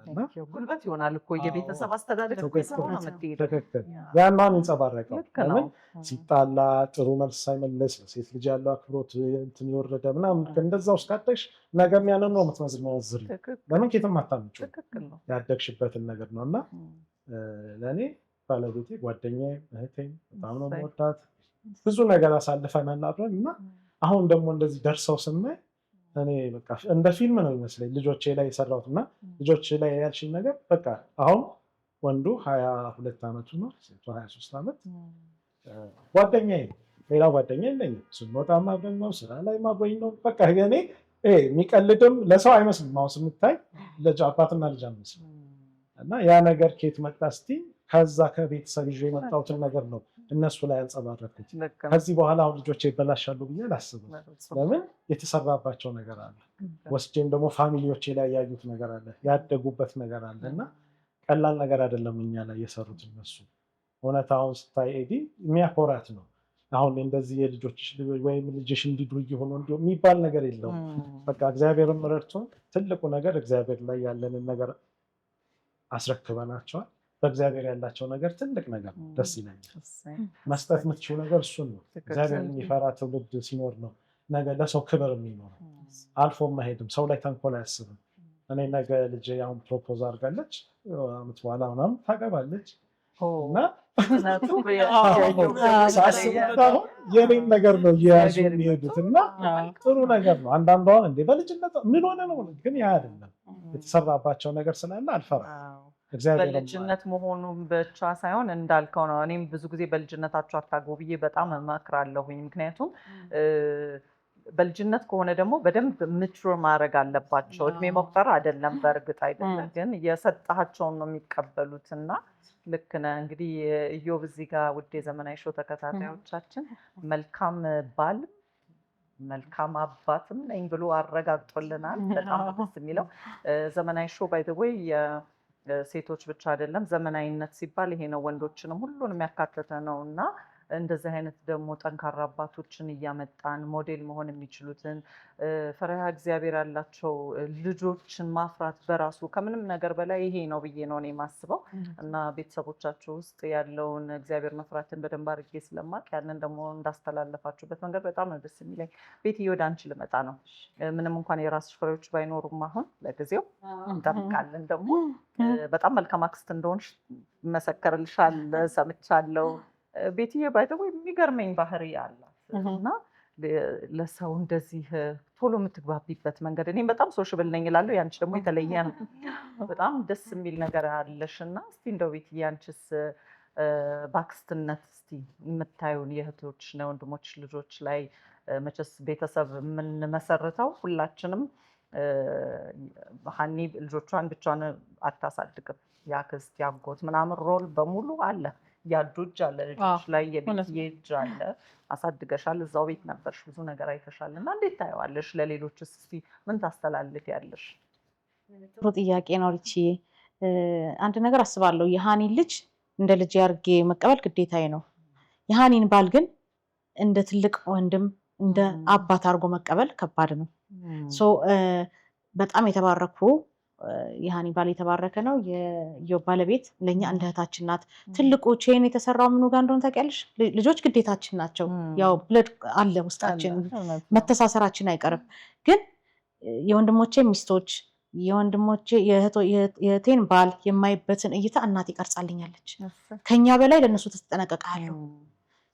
እና ጉልበት ይሆናል እኮ የቤተሰብ አስተዳደግ ትክክል። ነው የምትሄደው። ትክክል። ያንን የሚንጸባረቀው ልክ ነው። ለምን ሲጣላ ጥሩ መልስ ሳይመለስ ለሴት ልጅ ያለው አክብሮት እንትን የወረደ ምናምን እንደዛ ውስጥ ካደግሽ ነገም ያንን ነው የምትመዝሪው። ለምን ኬትም አታመጪውም። ትክክል ነው። ያደግሽበትን ነገር ነው። እና ለእኔ ባለቤቴ ጓደኛዬ፣ እህቴም በጣም ነው የምወዳት። ብዙ ነገር አሳልፈናል አብረን። እና አሁን ደግሞ እንደዚህ ደርሰው ስናይ እኔ በቃ እንደ ፊልም ነው ይመስለኝ ልጆቼ ላይ የሰራሁት። እና ልጆቼ ላይ ያልሽኝ ነገር በቃ አሁን ወንዱ 22 ዓመቱ ነው፣ ሴቷ 23 ዓመት። ጓደኛዬ ነው። ሌላ ጓደኛ የለኝም። ስንወጣም አብረን ነው፣ ስራ ላይ አብረኝ ነው። በቃ እኔ የሚቀልድም ለሰው አይመስልም። አሁን ስምታይ ልጅ አባትና ልጅ አንመስልም። እና ያ ነገር ከየት መጣ እስቲ ከዛ ከቤተሰብ ይዤ የመጣሁትን ነገር ነው እነሱ ላይ ያንጸባረኩት። ከዚህ በኋላ አሁን ልጆቼ ይበላሻሉ ብዬ አላስብም። ለምን የተሰራባቸው ነገር አለ። ወስጄም ደግሞ family ዎቼ ላይ ያዩት ነገር አለ፣ ያደጉበት ነገር አለ። እና ቀላል ነገር አይደለም እኛ ላይ የሰሩት እነሱ። እውነት አሁን ስታይ ኤዲ የሚያኮራት ነው። አሁን እንደዚህ የልጆች ወይም ልጅሽ እንዲዱር ሆኖ እንዲሁ የሚባል ነገር የለውም። በቃ እግዚአብሔርም ረድቶን ትልቁ ነገር እግዚአብሔር ላይ ያለንን ነገር አስረክበናቸዋል። በእግዚአብሔር ያላቸው ነገር ትልቅ ነገር ነው። ደስ ይለኛል። መስጠት የምትችው ነገር እሱን ነው። እግዚአብሔር የሚፈራ ትውልድ ሲኖር ነው ነገ ለሰው ክብር የሚኖረው። አልፎ መሄድም ሰው ላይ ተንኮል አያስብም። እኔ ነገ ልጄ አሁን propose አድርጋለች፣ አመት በኋላ ምናምን ታገባለች። እና ሳስቡት አሁን የኔን ነገር ነው እየያዙ የሚሄዱት እና ጥሩ ነገር ነው። አንዳንዱ አሁን እንዴ በልጅነት ምን ሆነ ነው፣ ግን ያ አይደለም፣ የተሰራባቸው ነገር ስላለ አልፈራም። እግዚአብሔር በልጅነት መሆኑ ብቻ ሳይሆን እንዳልከው ነው። እኔም ብዙ ጊዜ በልጅነታቸው አታግቡ ብዬ በጣም እመክራለሁኝ። ምክንያቱም በልጅነት ከሆነ ደግሞ በደንብ mature ማድረግ አለባቸው። እድሜ መቁጠር አይደለም፣ በእርግጥ አይደለም፣ ግን የሰጣቸውን ነው የሚቀበሉት። እና ልክ ነህ። እንግዲህ ኢዮብ እዚህ ጋር ውድ የዘመናዊ show ተከታታዮቻችን መልካም ባል መልካም አባትም ነኝ ብሎ አረጋግጦልናል። በጣም ደስ የሚለው ዘመናዊ show by the way ሴቶች ብቻ አይደለም። ዘመናዊነት ሲባል ይሄ ነው፣ ወንዶችንም ሁሉንም ያካተተ ነው። እና እንደዚህ አይነት ደግሞ ጠንካራ አባቶችን እያመጣን ሞዴል መሆን የሚችሉትን ፈሪሃ እግዚአብሔር ያላቸው ልጆችን ማፍራት በራሱ ከምንም ነገር በላይ ይሄ ነው ብዬ ነው እኔ የማስበው። እና ቤተሰቦቻቸው ውስጥ ያለውን እግዚአብሔር መፍራትን በደንብ አድርጌ ስለማቅ ያንን ደግሞ እንዳስተላለፋችሁበት መንገድ በጣም ነው ደስ የሚለኝ። ቤትዬ ወደ አንቺ ልመጣ ነው። ምንም እንኳን የራስሽ ፍሬዎች ባይኖሩም አሁን ለጊዜው እንጠብቃለን። ደግሞ በጣም መልካም አክስት እንደሆንሽ ይመሰከርልሻል፣ ሰምቻለሁ። ቤትዬ by the way የሚገርመኝ ባህሪ አላት እና ለሰው እንደዚህ ቶሎ የምትግባቢበት መንገድ፣ እኔም በጣም sociable ነኝ እላለሁ፣ ያንቺ ደግሞ የተለየ ነው። በጣም ደስ የሚል ነገር አለሽ። እና እስቲ እንደው ቤትዬ አንቺስ በአክስትነት እስቲ የምታዩን የእህቶች እና የወንድሞች ልጆች ላይ፣ መቼስ ቤተሰብ የምንመሰርተው ሁላችንም ሀኒ ልጆቿን ብቻዋን አታሳድግም። የአክስት የአጎት ምናምን role በሙሉ አለ። ያዱ እጅ አለ ልጆች ላይ፣ የቤትዬ እጅ አለ። አሳድገሻል፣ እዛው ቤት ነበርሽ፣ ብዙ ነገር አይተሻል። እና እንዴት ታየዋለሽ? ለሌሎችስ እስቲ ምን ታስተላልፊያለሽ? ጥሩ ጥያቄ ነው ሪችዬ። አንድ ነገር አስባለሁ። የሃኒን ልጅ እንደ ልጅ አድርጌ መቀበል ግዴታዬ ነው። የሃኒን ባል ግን እንደ ትልቅ ወንድም እንደ አባት አድርጎ መቀበል ከባድ ነው። So በጣም የተባረኩ የሃኒ ባል የተባረከ ነው። የኢዮብ ባለቤት ለእኛ እንደ እህታችን ናት። ትልቁ chain የተሰራው ምኑ ጋር እንደሆነ ታውቂያለሽ? ልጆች ግዴታችን ናቸው። ያው blood አለ ውስጣችን፣ መተሳሰራችን አይቀርም። ግን የወንድሞቼ ሚስቶች፣ የወንድሞቼ የእህቴን ባል የማይበትን እይታ እናቴ ቀርጻልኛለች። ከኛ በላይ ለእነሱ ትጠነቀቃለሁ።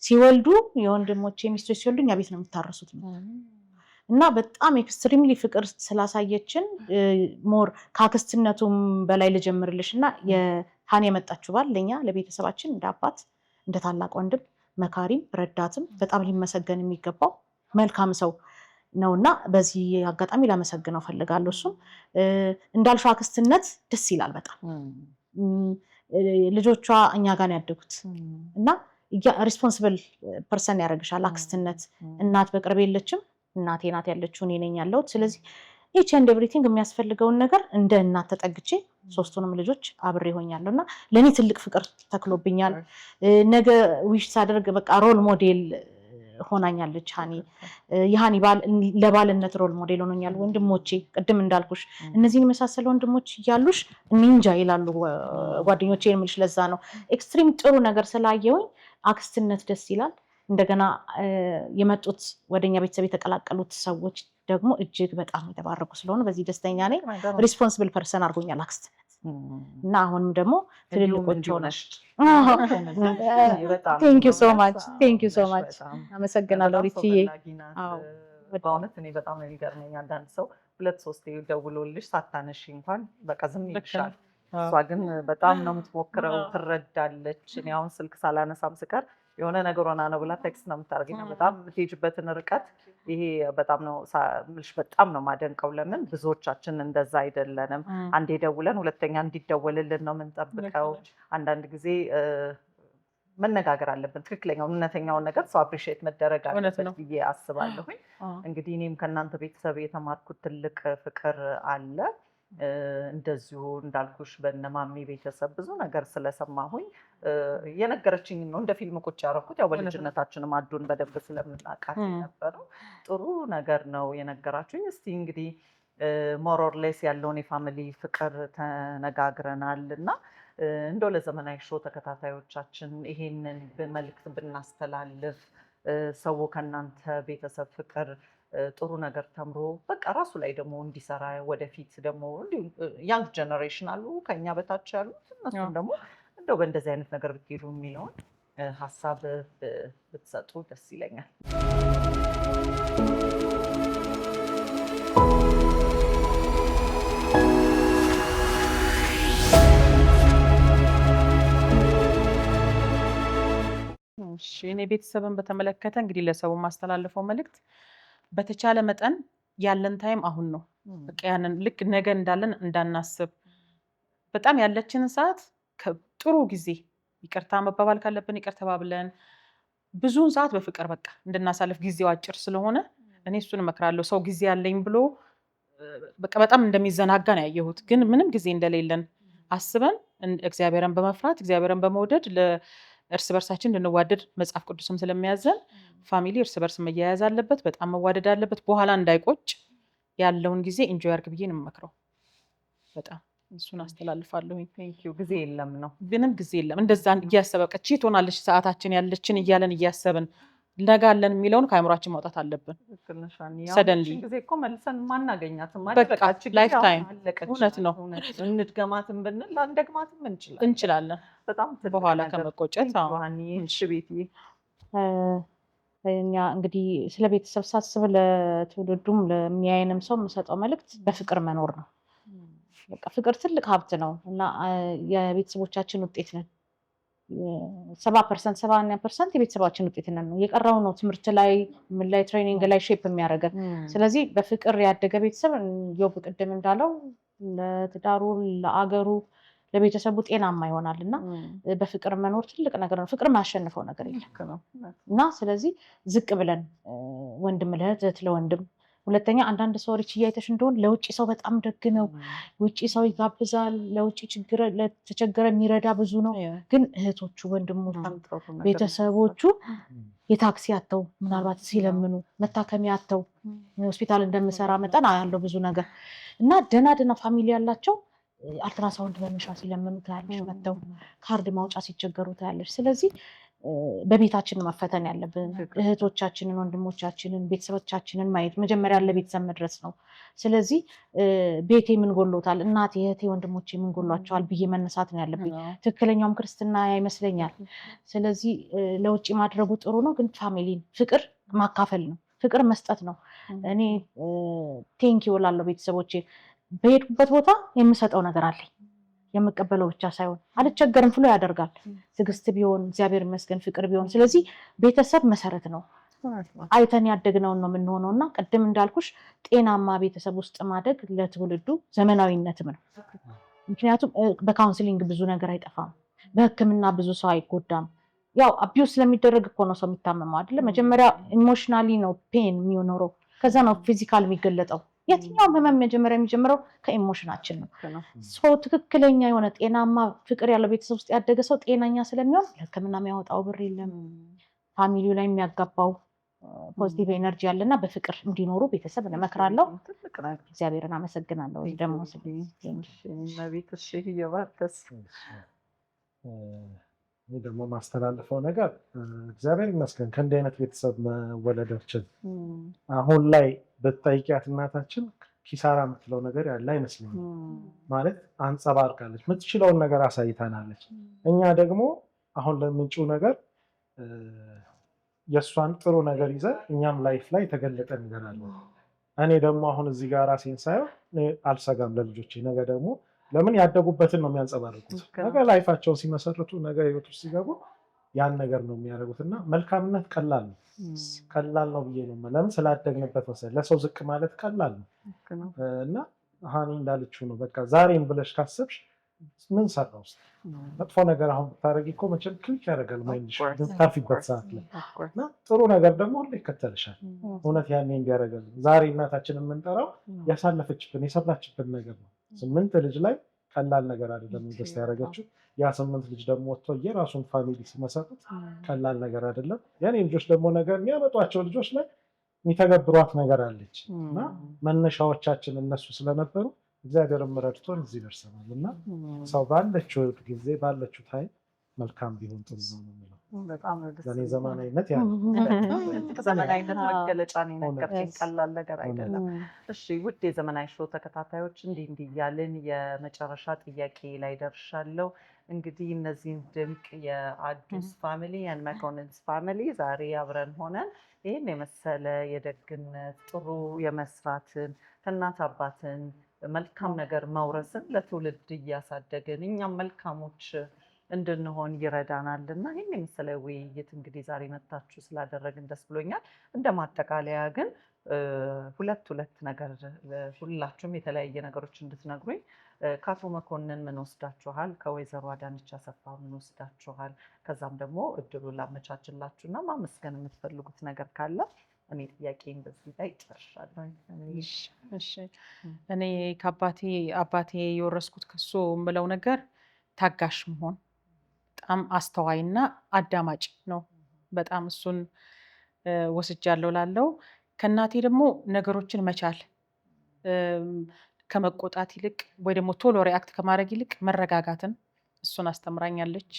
ሲወልዱ የወንድሞቼ ሚስቶች ሲወልዱ እኛ ቤት ነው የሚታረሱት ነው። እና በጣም extremely ፍቅር ስላሳየችን more ከአክስትነቱም በላይ ልጀምርልሽ እና የሀኒ የመጣችው ባል ለኛ ለቤተሰባችን እንደ አባት፣ እንደ ታላቅ ወንድም፣ መካሪም ረዳትም በጣም ሊመሰገን የሚገባው መልካም ሰው ነው። እና በዚህ አጋጣሚ ላመሰግነው ፈልጋለሁ። እሱም እንዳልሽው አክስትነት ደስ ይላል በጣም። ልጆቿ እኛ ጋር ነው ያደጉት እና responsible person ያደርግሻል አክስትነት። እናት በቅርብ የለችም፣ እናቴ ናት ያለችው፣ እኔ ነኝ ያለሁት። ስለዚህ each and everything የሚያስፈልገውን ነገር እንደ እናት ተጠግቼ ሶስቱንም ልጆች አብሬ ሆኛለሁ እና ለእኔ ትልቅ ፍቅር ተክሎብኛል። ነገ wish ሳደርግ በቃ role model ሆናኛለች። ሀኒ የሀኒ ባል ለባልነት role model ሆኖኛል። ወንድሞቼ ቅድም እንዳልኩሽ እነዚህን የመሳሰሉ ወንድሞች እያሉሽ እኔንጃ ይላሉ ጓደኞቼ የምልሽ ለዛ ነው። Extreme ጥሩ ነገር ስላየውኝ አክስትነት ደስ ይላል። እንደገና የመጡት ወደኛ ቤተሰብ የተቀላቀሉት ሰዎች ደግሞ እጅግ በጣም የተባረኩ ስለሆኑ በዚህ ደስተኛ ነኝ። Responsible person አድርጎኛል አክስትነት እና አሁንም ደግሞ ትልልቆች ሆነሽ thank you so much, thank you so much፣ አመሰግናለሁ ሪችዬ። በእውነት እኔ በጣም ነው የሚገርመኝ። አንዳንድ ሰው ሁለት ሶስት ደውሎልሽ ሳታነሺ እንኳን በቃ ዝም ይልሻል። እሷ ግን በጣም ነው የምትሞክረው፣ ትረዳለች። እኔ አሁን ስልክ ሳላነሳም ስቀር የሆነ ነገር ሆና ነው ብላ text ነው የምታደርገኝ። በጣም የምትሄጂበትን ርቀት ይሄ በጣም ነው የምልሽ፣ በጣም ነው የማደንቀው። ለምን ብዙዎቻችን እንደዛ አይደለንም። አንዴ ደውለን ሁለተኛ እንዲደወልልን ነው የምንጠብቀው። አንዳንድ ጊዜ መነጋገር አለብን። ትክክለኛውን እውነተኛውን ነገር ሰው appreciate መደረግ አለበት ብዬ አስባለሁኝ። እንግዲህ እኔም ከእናንተ ቤተሰብ የተማርኩት ትልቅ ፍቅር አለ። እንደዚሁ እንዳልኩሽ በነማሚ ቤተሰብ ብዙ ነገር ስለሰማሁኝ የነገረችኝ ነው እንደ ፊልም ቁጭ ያደረኩት። ያው በልጅነታችንም አዱን በደንብ ስለምናውቃት የነበረው ጥሩ ነገር ነው የነገራችሁኝ። እስቲ እንግዲህ more or less ያለውን የ family ፍቅር ተነጋግረናል እና እንደው ለዘመናዊ show ተከታታዮቻችን ይሄንን መልዕክት ብናስተላልፍ፣ ሰው ከእናንተ ቤተሰብ ፍቅር ጥሩ ነገር ተምሮ በቃ ራሱ ላይ ደግሞ እንዲሰራ፣ ወደፊት ደግሞ እንዲሁም young generation አሉ ከኛ በታች ያሉት፣ እነሱም ደግሞ እንደው በእንደዚህ አይነት ነገር ብትሄዱ የሚለውን ሀሳብ ብትሰጡ ደስ ይለኛል። እሺ፣ እኔ ቤተሰብን በተመለከተ እንግዲህ ለሰው የማስተላልፈው መልእክት በተቻለ መጠን ያለን time አሁን ነው። በቃ ያንን ልክ ነገ እንዳለን እንዳናስብ፣ በጣም ያለችንን ሰዓት ጥሩ ጊዜ ይቅርታ መባባል ካለብን ይቅር ተባብለን ብዙውን ሰዓት በፍቅር በቃ እንድናሳልፍ፣ ጊዜው አጭር ስለሆነ እኔ እሱን እመክራለሁ። ሰው ጊዜ ያለኝ ብሎ በቃ በጣም እንደሚዘናጋ ነው ያየሁት። ግን ምንም ጊዜ እንደሌለን አስበን እግዚአብሔርን በመፍራት፣ እግዚአብሔርን በመውደድ፣ እርስ በርሳችን እንድንዋደድ መጽሐፍ ቅዱስም ስለሚያዘን family እርስ በርስ መያያዝ አለበት፣ በጣም መዋደድ አለበት። በኋላ እንዳይቆጭ ያለውን ጊዜ enjoy አርግ ብዬ ነው የምመክረው። በጣም እሱን አስተላልፋለሁኝ። ጊዜ የለም ነው። ምንም ጊዜ የለም። እንደዛ እያሰበ በቃ ትሆናለች ሰዓታችን ያለችን እያለን እያሰብን ነገ አለን የሚለውን ከአእምሯችን ማውጣት አለብን። Suddenly ጊዜ እኮ መልሰን ማናገኛትም። በቃ lifetime፣ እውነት ነው። እንድገማትም ብንል ላንደግማትም እንችላለን። እንችላለን። በጣም በኋላ ከመቆጨት። እሺ ቤትዬ። እኛ እንግዲህ ስለ ቤተሰብ ሳስብ ለትውልዱም ለሚያየንም ሰው የምሰጠው መልእክት በፍቅር መኖር ነው። በቃ ፍቅር ትልቅ ሀብት ነው እና የቤተሰቦቻችን ውጤት ነን። 70%፣ 80% የቤተሰባችን ውጤት ነን ነው። የቀረው ነው ትምህርት ላይ፣ ምን ላይ፣ training ላይ shape የሚያደርገን። ስለዚህ በፍቅር ያደገ ቤተሰብ ዮብ ቅድም እንዳለው ለትዳሩ፣ ለአገሩ፣ ለቤተሰቡ ጤናማ ይሆናል እና በፍቅር መኖር ትልቅ ነገር ነው። ፍቅር የማያሸንፈው ነገር የለም እና ስለዚህ ዝቅ ብለን ወንድም ለእህት፣ እህት ለወንድም። ሁለተኛ አንዳንድ ሰው ሪች እያይተሽ እንደሆን ለውጭ ሰው በጣም ደግ ነው። ውጭ ሰው ይጋብዛል። ለውጭ ችግር ለተቸገረ የሚረዳ ብዙ ነው። ግን እህቶቹ፣ ወንድሞቹ፣ ቤተሰቦቹ የታክሲ አተው ምናልባት ሲለምኑ፣ መታከሚያ አተው ሆስፒታል እንደምሰራ መጠን አያለው ብዙ ነገር እና ደህና ደህና family ያላቸው አልትራሳውንድ መነሻ ሲለምኑ ታያለሽ፣ መተው ካርድ ማውጫ ሲቸገሩ ታያለሽ። ስለዚህ በቤታችን መፈተን ያለብን እህቶቻችንን፣ ወንድሞቻችንን፣ ቤተሰቦቻችንን ማየት፣ መጀመሪያ ለቤተሰብ መድረስ ነው። ስለዚህ ቤቴ ምን ጎሎታል፣ እናቴ፣ እህቴ፣ ወንድሞቼ ምን ጎሏቸዋል ብዬ መነሳት ነው ያለብኝ። ትክክለኛውም ክርስትና ይመስለኛል። ስለዚህ ለውጭ ማድረጉ ጥሩ ነው፣ ግን family ን ፍቅር ማካፈል ነው፣ ፍቅር መስጠት ነው። እኔ thank you እላለሁ ቤተሰቦቼ። በሄድኩበት ቦታ የምሰጠው ነገር አለኝ፣ የምቀበለው ብቻ ሳይሆን። አልቸገርም፣ flow ያደርጋል። ትዕግስት ቢሆን፣ እግዚአብሔር ይመስገን ፍቅር ቢሆን። ስለዚህ ቤተሰብ መሰረት ነው። አይተን ያደግነውን ነው የምንሆነው እና ቅድም እንዳልኩሽ ጤናማ ቤተሰብ ውስጥ ማደግ ለትውልዱ ዘመናዊነትም ነው። ምክንያቱም በ counseling ብዙ ነገር አይጠፋም፣ በሕክምና ብዙ ሰው አይጎዳም። ያው abuse ስለሚደረግ እኮ ነው ሰው የሚታመመው አይደለ? መጀመሪያ emotionally ነው pain የሚኖረው፣ ከዛ ነው physical የሚገለጠው። የትኛውም ህመም መጀመሪያ የሚጀምረው ከ emotion ኣችን ነው። ሰው ትክክለኛ የሆነ ጤናማ ፍቅር ያለው ቤተሰብ ውስጥ ያደገ ሰው ጤነኛ ስለሚሆን ለሕክምና የሚያወጣው ብር የለም፣ family ው ላይ የሚያጋባው Positive energy አለና በፍቅር እንዲኖሩ ቤተሰብ እመክራለሁ። ትልቅ ነገር። እግዚአብሔርን አመሰግናለሁ ደግሞ። እመቤት፣ እሺ፣ እየባርከስ። እኔ ደግሞ ማስተላልፈው ነገር እግዚአብሔር ይመስገን ከእንዲህ አይነት ቤተሰብ መወለዳችን። አሁን ላይ ብትጠይቂያት እናታችን ኪሳራ የምትለው ነገር ያለ አይመስለኝም። ማለት አንጸባርቃለች፣ የምትችለውን ነገር አሳይታናለች። እኛ ደግሞ አሁን ለምንጩ ነገር የእሷን ጥሩ ነገር ይዘን እኛም life ላይ የተገለጠ ነገር አለ። እኔ ደግሞ አሁን እዚህ ጋር ራሴን ሳየው እኔ አልሰጋም ለልጆቼ። ነገ ደግሞ ለምን ያደጉበትን ነው የሚያንጸባርቁት። ነገ life ኣቸውን ሲመሰርቱ፣ ነገ ህይወት ውስጥ ሲገቡ ያን ነገር ነው የሚያደርጉት። እና መልካምነት ቀላል ነው፣ ቀላል ነው ብዬ ነው። ለምን ስላደግንበት መሰለኝ ለሰው ዝቅ ማለት ቀላል ነው። እና ሀኒ እንዳለችው ነው። በቃ ዛሬን ብለሽ ካሰብሽ ምን ሰራ ውስጥ መጥፎ ነገር አሁን ብታደርጊ እኮ መቼም click ያደርጋል mind ሽ ታርፊበት ሰዓት ላይ እና ጥሩ ነገር ደግሞ ሁሌ ይከተልሻል። እውነት ያኔ እንዲያደርጋል ዛሬ እናታችን የምንጠራው ያሳለፈችብን የሰራችብን ነገር ነው። 8 ልጅ ላይ ቀላል ነገር አይደለም invest ያደረገችው። ያ 8 ልጅ ደግሞ ወጥቶ የራሱን family ሲመሰርት ቀላል ነገር አይደለም። የኔ ልጆች ደግሞ ነገር የሚያመጧቸው ልጆች ላይ የሚተገብሯት ነገር አለች እና መነሻዎቻችን እነሱ ስለነበሩ እግዚአብሔርም ረድቶን እዚህ ደርሰናል። እና ሰው ባለችው ጊዜ ባለችው time መልካም ቢሆን ጥሩ ነው ነው የምለው። በጣም ነው ደስ ለእኔ የሚለው። ዘመናዊነት ያ ነው። ዘመናዊነት መገለጫ ነው የነገርከኝ፣ ቀላል ነገር አይደለም። እሺ፣ ውድ የዘመናዊ show ተከታታዮች፣ እንዲህ እንዲህ እያልን የመጨረሻ ጥያቄ ላይ ደርሻለሁ። እንግዲህ እነዚህን ድንቅ የአዱስ family and መኮንንስ family ዛሬ አብረን ሆነን ይህን የመሰለ የደግነት፣ ጥሩ የመስራትን፣ ከእናት አባትን መልካም ነገር መውረስን ለትውልድ እያሳደግን እኛም መልካሞች እንድንሆን ይረዳናል እና ይህን የመሰለ ውይይት እንግዲህ ዛሬ መታችሁ ስላደረግን ደስ ብሎኛል። እንደ ማጠቃለያ ግን ሁለት ሁለት ነገር ሁላችሁም የተለያየ ነገሮች እንድትነግሩኝ፣ ከአቶ መኮንን ምን ወስዳችኋል? ከወይዘሮ አዳነች አሰፋ ምን ወስዳችኋል? ከዛም ደግሞ እድሉን ላመቻችላችሁ እና ማመስገን የምትፈልጉት ነገር ካለ እኔ ጥያቄን በዚህ ላይ ጨርሻለሁ። እሺ፣ እኔ ከአባቴ አባቴ የወረስኩት ከሱ የምለው ነገር ታጋሽ መሆን፣ በጣም አስተዋይና አዳማጭ ነው። በጣም እሱን ወስጃለሁ ላለው። ከእናቴ ደግሞ ነገሮችን መቻል፣ ከመቆጣት ይልቅ ወይ ደግሞ ቶሎ react ከማድረግ ይልቅ መረጋጋትን እሱን አስተምራኛለች።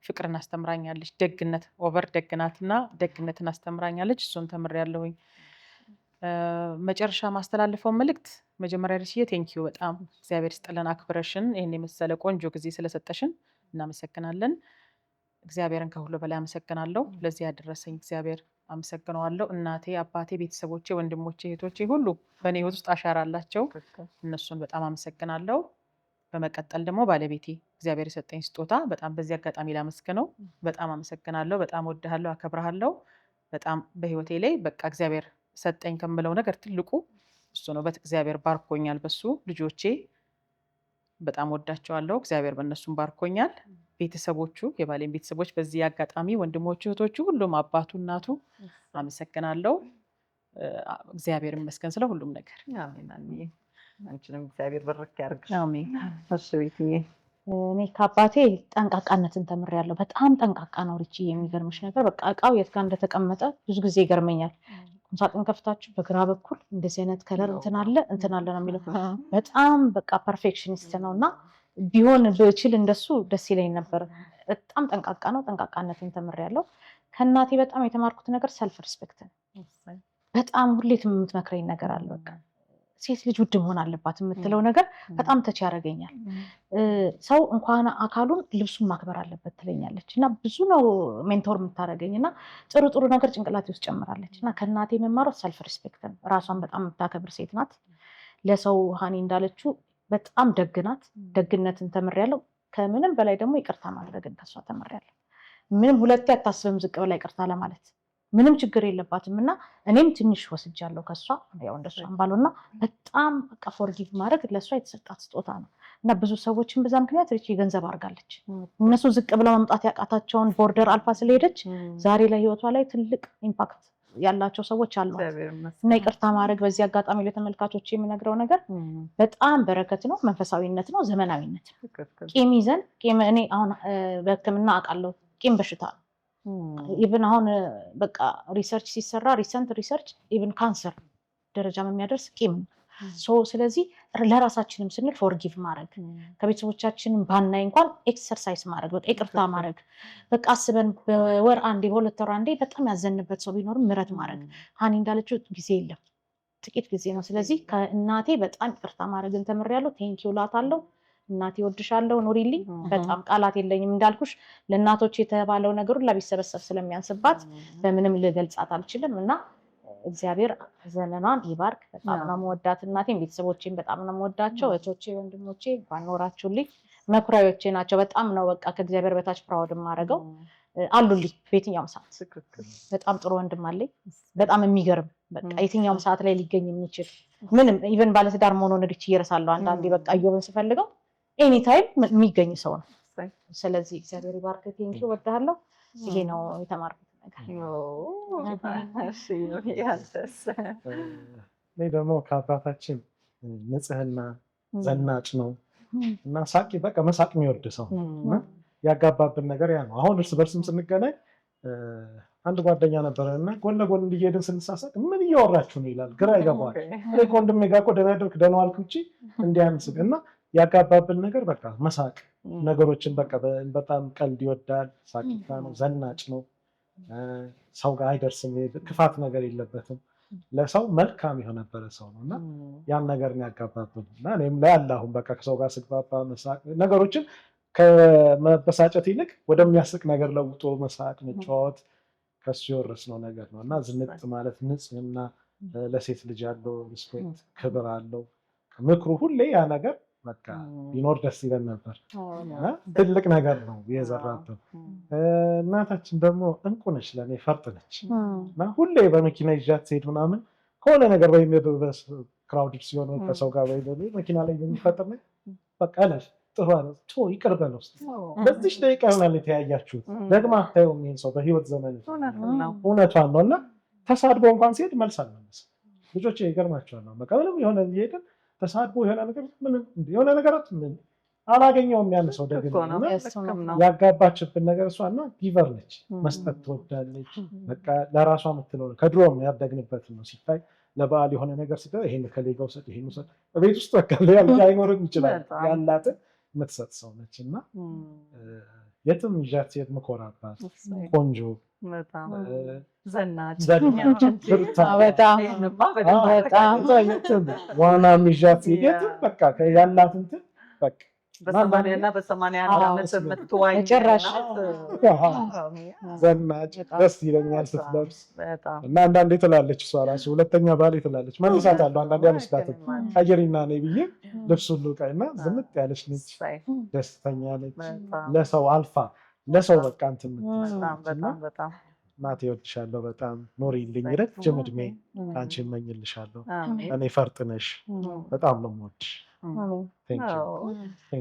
ፍቅርን አስተምራኛለች። ደግነት፣ over ደግ ናትና ደግነትን አስተምራኛለች። እሱን ተምሬያለሁኝ። መጨረሻ ማስተላልፈው መልእክት መጀመሪያ ርሽዬ thank you፣ በጣም እግዚአብሔር ይስጥልን፣ አክብረሽን ይህን የመሰለ ቆንጆ ጊዜ ስለሰጠሽን እናመሰግናለን። እግዚአብሔርን ከሁሉ በላይ አመሰግናለሁ። ለዚህ ያደረሰኝ እግዚአብሔር አመሰግነዋለሁ። እናቴ፣ አባቴ፣ ቤተሰቦቼ፣ ወንድሞቼ፣ እህቶቼ ሁሉ በእኔ ህይወት ውስጥ አሻራ አላቸው። እነሱን በጣም አመሰግናለሁ። በመቀጠል ደግሞ ባለቤቴ እግዚአብሔር የሰጠኝ ስጦታ በጣም በዚህ አጋጣሚ ላመስግነው። በጣም አመሰግናለሁ። በጣም ወድሃለሁ፣ አከብረሃለሁ። በጣም በህይወቴ ላይ በቃ እግዚአብሔር ሰጠኝ ከምለው ነገር ትልቁ እሱ ነው። እግዚአብሔር ባርኮኛል በሱ። ልጆቼ በጣም ወዳቸዋለሁ። እግዚአብሔር በእነሱም ባርኮኛል። ቤተሰቦቹ፣ የባሌን ቤተሰቦች በዚህ አጋጣሚ ወንድሞቹ፣ እህቶቹ፣ ሁሉም አባቱ፣ እናቱ አመሰግናለሁ። እግዚአብሔር ይመስገን ስለ ሁሉም ነገር። አሜን አሜን። አንቺንም እግዚአብሔር ብርክ ያርግሽ። አሜን። እሺ ቤትዬ። እኔ ከአባቴ ጠንቃቃነትን ተምሬያለሁ። በጣም ጠንቃቃ ነው ሪቺ። የሚገርምሽ ነገር በቃ እቃው የት ጋር እንደተቀመጠ ብዙ ጊዜ ይገርመኛል። ቁምሳጥን ከፍታችሁ በግራ በኩል እንደዚህ አይነት color እንትን አለ፣ እንትን አለ ነው የሚለው። በጣም በቃ perfectionist ነው እና ቢሆን ብችል እንደሱ ደስ ይለኝ ነበር። በጣም ጠንቃቃ ነው። ጠንቃቃነትን ተምሬያለሁ። ከእናቴ በጣም የተማርኩት ነገር self respect ነው። በጣም ሁሌ የምትመክረኝ ነገር አለ። በቃ ሴት ልጅ ውድ መሆን አለባት የምትለው ነገር በጣም touch ያደርገኛል። ሰው እንኳን አካሉን ልብሱን ማክበር አለበት ትለኛለች እና ብዙ ነው mentor የምታደርገኝ እና ጥሩ ጥሩ ነገር ጭንቅላቴ ውስጥ ጨምራለች እና ከእናቴ የምማረው self respect ነው። ራሷን በጣም የምታከብር ሴት ናት። ለሰው ሀኒ እንዳለችው በጣም ደግ ናት። ደግነትን ተምሬያለሁ። ከምንም በላይ ደግሞ ይቅርታ ማድረግን ከሷ ተምሬያለሁ። ምንም ሁለቴ አታስብም ዝቅ ብላ ይቅርታ ለማለት፣ ምንም ችግር የለባትም እና እኔም ትንሽ ወስጃለሁ ከሷ፣ ያው እንደሷም ባለውና በጣም በቃ forgive ማድረግ ለእሷ የተሰጣት ስጦታ ነው እና ብዙ ሰዎችን በዛ ምክንያት ሪቺ ገንዘብ አድርጋለች። እነሱ ዝቅ ብለው መምጣት ያቃታቸውን border አልፋ ስለሄደች ዛሬ ላይ ህይወቷ ላይ ትልቅ impact ያላቸው ሰዎች አሏት እና ይቅርታ ማድረግ በዚህ አጋጣሚ ለተመልካቾች የምነግረው ነገር በጣም በረከት ነው፣ መንፈሳዊነት ነው፣ ዘመናዊነት ነው። ቂም ይዘን ቂም እኔ አሁን በሕክምና አውቃለሁ ቂም በሽታ ነው። Even አሁን በቃ research ሲሰራ፣ recent research፣ even ካንሰር ደረጃም የሚያደርስ ቂም ነው። So ስለዚህ ለራሳችንም ስንል forgive ማድረግ፣ ከቤተሰቦቻችንም ባናይ እንኳን exercise ማድረግ፣ በቃ ይቅርታ ማድረግ፣ በቃ አስበን በወር አንዴ፣ በ2 ወር አንዴ በጣም ያዘንበት ሰው ቢኖርም ምረት ማድረግ። ሀኒ እንዳለችው ጊዜ የለም፣ ጥቂት ጊዜ ነው። ስለዚህ ከእናቴ በጣም ይቅርታ ማድረግን ተምሬያለሁ። Thank you እላታለሁ። እናቴ እወድሻለሁ፣ ኑሪልኝ። በጣም ቃላት የለኝም። እንዳልኩሽ ለእናቶች የተባለው ነገር ሁላ ቢሰበሰብ ስለሚያንስባት በምንም ልገልጻት አልችልም እና እግዚአብሔር ዘመኗን ይባርክ። በጣም ነው የምወዳት እናቴን፣ ቤተሰቦቼን በጣም ነው የምወዳቸው። እህቶቼ፣ ወንድሞቼ እንኳን ኖራችሁልኝ፣ መኩሪያዎቼ ናቸው። በጣም ነው በቃ ከእግዚአብሔር በታች proud የማደርገው፣ አሉልኝ በየትኛውም ሰዓት። በጣም ጥሩ ወንድም አለኝ። በጣም የሚገርም፣ በቃ የትኛውም ሰዓት ላይ ሊገኝ የሚችል፣ ምንም even ባለትዳር መሆኑን ሪች እየረሳለሁ አንዳንዴ። በቃ እዮብን ስፈልገው anytime የሚገኝ ሰው ነው። ስለዚህ እግዚአብሔር ይባርክ። Thank you፣ እወድሃለሁ። ይሄ ነው የተማርኩት ነገር። ያንተስ? እኔ ደግሞ ከአባታችን ንጽህና፣ ዘናጭ ነው እና ሳቂ፣ በቃ መሳቅ የሚወድ ሰው እና ያጋባብን ነገር ያ ነው። አሁን እርስ በርስም ስንገናኝ አንድ ጓደኛ ነበረ እና ጎን ለጎን እየሄድን ስንሳሳቅ ምን እያወራችሁ ነው ይላል። ግራ ይገባዋል። እኔ ከወንድሜ ጋር እኮ ደህና አደርክ ደህና ዋልክ ውጪ እንዲያንስቅ እና ያጋባብን ነገር በቃ መሳቅ፣ ነገሮችን በቃ በጣም ቀልድ ይወዳል። ሳቂታ ነው፣ ዘናጭ ነው። ሰው ጋር አይደርስም፣ ክፋት ነገር የለበትም። ለሰው መልካም የነበረ ሰው ነው እና ያን ነገር ያጋባብን እና እኔም ላይ አለ። አሁን በቃ ከሰው ጋር ስግባባ መሳቅ፣ ነገሮችን ከመበሳጨት ይልቅ ወደሚያስቅ ነገር ለውጦ መሳቅ፣ መጫወት ከሱ የወረስነው ነገር ነው እና ዝንጥ ማለት፣ ንጽህና፣ ለሴት ልጅ ያለው respect፣ ክብር አለው። ምክሩ ሁሌ ያ ነገር በቃ ቢኖር ደስ ይለን ነበር። ትልቅ ነገር ነው የዘራብን። እናታችን ደግሞ እንቁ ነች፣ ለእኔ ፈርጥ ነች እና ሁሌ በመኪና ይዣት ስሄድ ምናምን ከሆነ ነገር ወይም crowded ሲሆን ወይ ከሰው ጋር ወይ መኪና ላይ የሚፈጥር ነገር በቃ እለፍ፣ ጥሩ ይቅር በለው፣ በዚች ደቂቃ ይሆናል የተያያችሁት፣ ደግማ አታየውም ይሄን ሰው በህይወት ዘመን። እውነቷን ነው እና ተሳድቦ እንኳን ሲሄድ መልስ አልመለስም። ልጆቼ ይገርማቸዋል ነው፣ በቃ ምንም የሆነ እየሄድን ተሳድቦ የሆነ ነገር ምንም የሆነ ነገራት ምን አላገኘውም ያን ሰው ደግሞ። ያጋባችብን ነገር እሷ እና giver ነች፣ መስጠት ትወዳለች። በቃ ለራሷ የምትለው ከድሮም ያደግንበት ነው። ሲታይ ለበዓል የሆነ ነገር ሲታይ ይሄን ከሌ ጋር ውሰድ፣ ይሄን ውሰድ፣ ቤት ውስጥ በቃ ላይኖርም ይችላል፣ ያላትን የምትሰጥ ሰው ነች እና የትም ይዣት ሴት ምኮራባት፣ ቆንጆ፣ ዘናጭ፣ በጣም። ዋና ይዣት ሴት የትም በቃ ያላት እንትን በቃ በ80 እና በ81 ዓመት የምትዋኝ ጭራሽ። ዘናጭ፣ ደስ ይለኛል ስትለብስ እና አንዳንዴ ትላለች፣ እሷ ራሱ ሁለተኛ ባሌ ትላለች፣ መልሳታለሁ። አንዳንዴ አልወስዳትም፣ ቀይሪና ነይ ብዬ ልብስ ሁሉ እና ዝምጥ ያለች ነች፣ ደስተኛ ነች። ለሰው አልፋ ለሰው በቃ እንትን የምትል። እናቴ እወድሻለሁ በጣም፣ ኖሪልኝ፣ ረጅም እድሜ አንቺ እመኝልሻለሁ። እኔ ፈርጥ ነሽ፣ በጣም ነው የምወድሽ።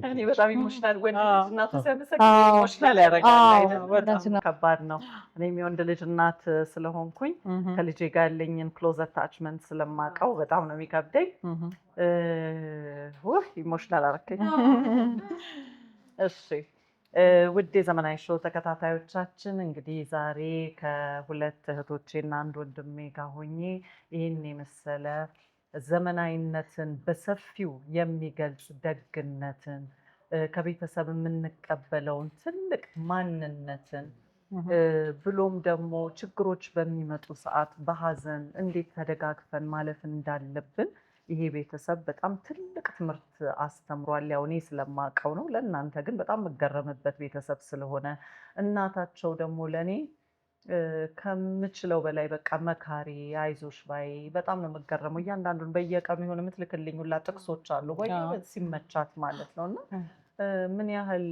እኔ በጣም emotional፣ ወንድ ልጅ እናቱ ሲያመሰግን emotional ያደርጋል። በጣም ከባድ ነው። እኔም የወንድ ልጅ እናት ስለሆንኩኝ ከልጄ ጋር ያለኝን close attachment ስለማውቀው በጣም ነው የሚከብደኝ። Emotional አደረከኝ። እሺ፣ ውድ የዘመናዊ show ተከታታዮቻችን፣ እንግዲህ ዛሬ ከሁለት እህቶቼ እና አንድ ወንድሜ ጋር ሆኜ ይህን የመሰለ ዘመናዊነትን በሰፊው የሚገልጽ፣ ደግነትን፣ ከቤተሰብ የምንቀበለውን ትልቅ ማንነትን፣ ብሎም ደግሞ ችግሮች በሚመጡ ሰዓት በሀዘን እንዴት ተደጋግፈን ማለፍ እንዳለብን ይሄ ቤተሰብ በጣም ትልቅ ትምህርት አስተምሯል። ያው እኔ ስለማውቀው ነው። ለእናንተ ግን በጣም የምገረምበት ቤተሰብ ስለሆነ፣ እናታቸው ደግሞ ለእኔ ከምችለው በላይ በቃ መካሪ፣ አይዞሽ ባይ፣ በጣም ነው የምገረመው። እያንዳንዱን በየቀኑ የሆነ የምትልክልኝ ሁላ ጥቅሶች አሉ ወይ ሲመቻት ማለት ነው እና ምን ያህል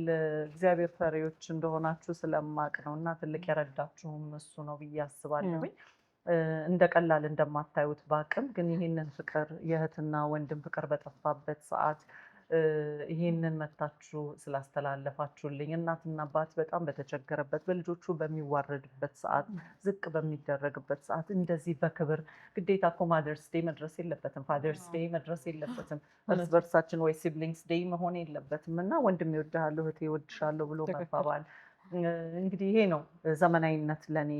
እግዚአብሔር ፈሪዎች እንደሆናችሁ ስለማቅ ነው እና ትልቅ የረዳችሁም እሱ ነው ብዬ አስባለሁኝ። እንደ ቀላል እንደማታዩት ባቅም ግን ይህንን ፍቅር፣ የእህትና ወንድም ፍቅር በጠፋበት ሰዓት ይህንን መታችሁ ስላስተላለፋችሁልኝ፣ እናትና አባት በጣም በተቸገረበት፣ በልጆቹ በሚዋረድበት ሰዓት፣ ዝቅ በሚደረግበት ሰዓት እንደዚህ በክብር፣ ግዴታ እኮ Mother's Day መድረስ የለበትም፣ Father's Day መድረስ የለበትም፣ እርስ በርሳችን ወይ siblings day መሆን የለበትም እና ወንድሜ እወድሃለሁ፣ እህቴ እወድሻለሁ ብሎ መባባል እንግዲህ ይሄ ነው ዘመናዊነት ለኔ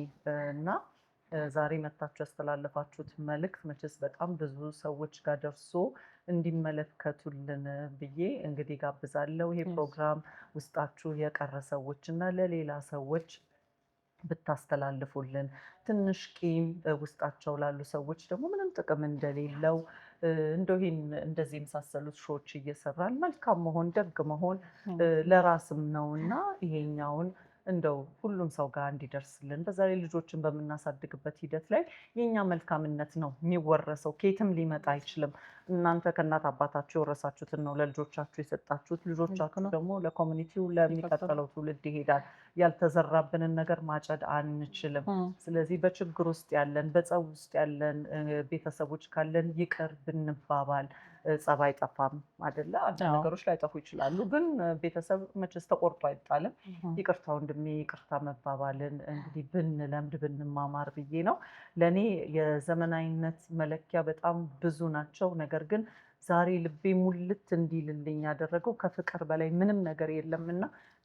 እና ዛሬ መታችሁ ያስተላለፋችሁት መልእክት መቼስ በጣም ብዙ ሰዎች ጋር ደርሶ እንዲመለከቱልን ብዬ እንግዲህ ጋብዛለሁ። ይሄ ፕሮግራም ውስጣችሁ የቀረ ሰዎች እና ለሌላ ሰዎች ብታስተላልፉልን፣ ትንሽ ቂም ውስጣቸው ላሉ ሰዎች ደግሞ ምንም ጥቅም እንደሌለው፣ እንደው ይህን እንደዚህ የመሳሰሉት show ዎች እየሰራን መልካም መሆን፣ ደግ መሆን ለራስም ነው እና ይሄኛውን እንደው ሁሉም ሰው ጋር እንዲደርስልን፣ በዛ ላይ ልጆችን በምናሳድግበት ሂደት ላይ የኛ መልካምነት ነው የሚወረሰው፣ ከየትም ሊመጣ አይችልም። እናንተ ከእናት አባታችሁ የወረሳችሁትን ነው ለልጆቻችሁ የሰጣችሁት። ልጆቻችሁ ደግሞ ለ community ው፣ ለሚቀጥለው ትውልድ ይሄዳል። ያልተዘራብንን ነገር ማጨድ አንችልም። ስለዚህ በችግር ውስጥ ያለን፣ በጸብ ውስጥ ያለን ቤተሰቦች ካለን ይቅር ብንባባል ጸብ አይጠፋም አይደለ? አንዳንድ ነገሮች ላይጠፉ ይችላሉ፣ ግን ቤተሰብ መቼስ ተቆርጦ አይጣልም። ይቅርታ ወንድሜ፣ ይቅርታ መባባልን እንግዲህ ብንለምድ፣ ብንማማር ብዬ ነው። ለእኔ የዘመናዊነት መለኪያ በጣም ብዙ ናቸው። ነገር ግን ዛሬ ልቤ ሙልት እንዲልልኝ ያደረገው ከፍቅር በላይ ምንም ነገር የለምና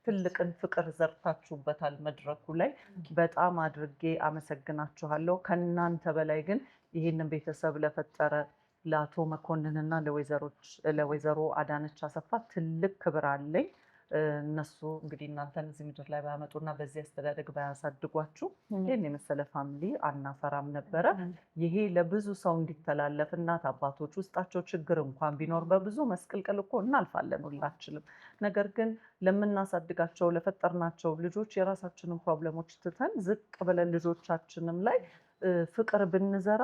ትልቅን ፍቅር ዘርታችሁበታል መድረኩ ላይ፣ በጣም አድርጌ አመሰግናችኋለሁ። ከእናንተ በላይ ግን ይህንን ቤተሰብ ለፈጠረ ለአቶ መኮንንና ለወይዘሮ አዳነች አሰፋ ትልቅ ክብር አለኝ። እነሱ እንግዲህ እናንተን እዚህ ምድር ላይ ባያመጡና በዚህ አስተዳደግ ባያሳድጓችሁ ይህን የመሰለ family አናፈራም ነበረ። ይሄ ለብዙ ሰው እንዲተላለፍ፣ እናት አባቶች ውስጣቸው ችግር እንኳን ቢኖር፣ በብዙ መስቅልቅል እኮ እናልፋለን ሁላችንም። ነገር ግን ለምናሳድጋቸው፣ ለፈጠርናቸው ልጆች የራሳችንን problem ኦች ትተን ዝቅ ብለን ልጆቻችንም ላይ ፍቅር ብንዘራ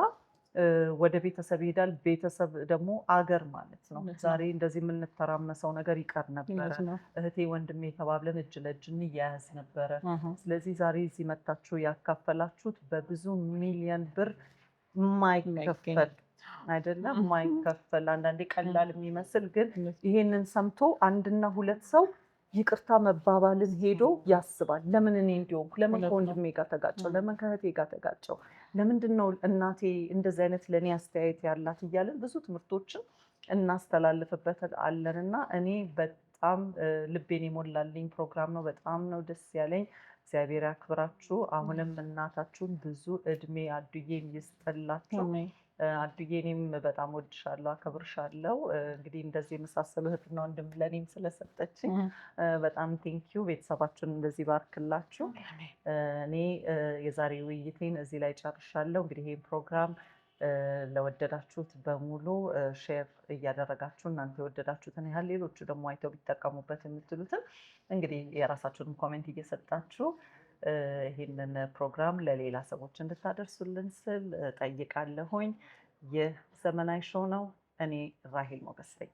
ወደ ቤተሰብ ይሄዳል። ቤተሰብ ደግሞ አገር ማለት ነው። ዛሬ እንደዚህ የምንተራመሰው ነገር ይቀር ነበረ። እህቴ ወንድሜ ተባብለን እጅ ለእጅ እንያያዝ ነበረ። ስለዚህ ዛሬ እዚህ መታችሁ ያካፈላችሁት በብዙ ሚሊየን ብር የማይከፈል አይደለም፣ የማይከፈል። አንዳንዴ ቀላል የሚመስል ግን ይሄንን ሰምቶ አንድና ሁለት ሰው ይቅርታ መባባልን ሄዶ ያስባል። ለምን እኔ እንዲሆንኩ? ለምን ከወንድሜ ጋር ተጋጨው? ለምን ከእህቴ ጋር ተጋጨው? ለምንድን ነው እናቴ እንደዚህ አይነት ለእኔ አስተያየት ያላት? እያለን ብዙ ትምህርቶችን እናስተላልፍበት አለን እና እኔ በጣም ልቤን የሞላልኝ ፕሮግራም ነው። በጣም ነው ደስ ያለኝ። እግዚአብሔር ያክብራችሁ። አሁንም እናታችሁን ብዙ እድሜ አዱዬን ይስጥላችሁ። አዱዬ እኔም በጣም ወድሻለሁ፣ አከብርሻለሁ። እንግዲህ እንደዚህ የመሳሰሉ እህትና ወንድም ለእኔም ስለሰጠችኝ በጣም thank you። ቤተሰባችሁን እንደዚህ ባርክላችሁ። እኔ የዛሬ ውይይቴን እዚህ ላይ ጨርሻለሁ። እንግዲህ ይህን ፕሮግራም ለወደዳችሁት በሙሉ share እያደረጋችሁ፣ እናንተ የወደዳችሁትን ያህል ሌሎቹ ደግሞ አይተው ቢጠቀሙበት የምትሉትን እንግዲህ የራሳችሁንም comment እየሰጣችሁ ይህንን ፕሮግራም ለሌላ ሰዎች እንድታደርሱልን ስል ጠይቃለሁኝ። ይህ ዘመናዊ show ነው። እኔ ራሄል ሞገስ ነኝ።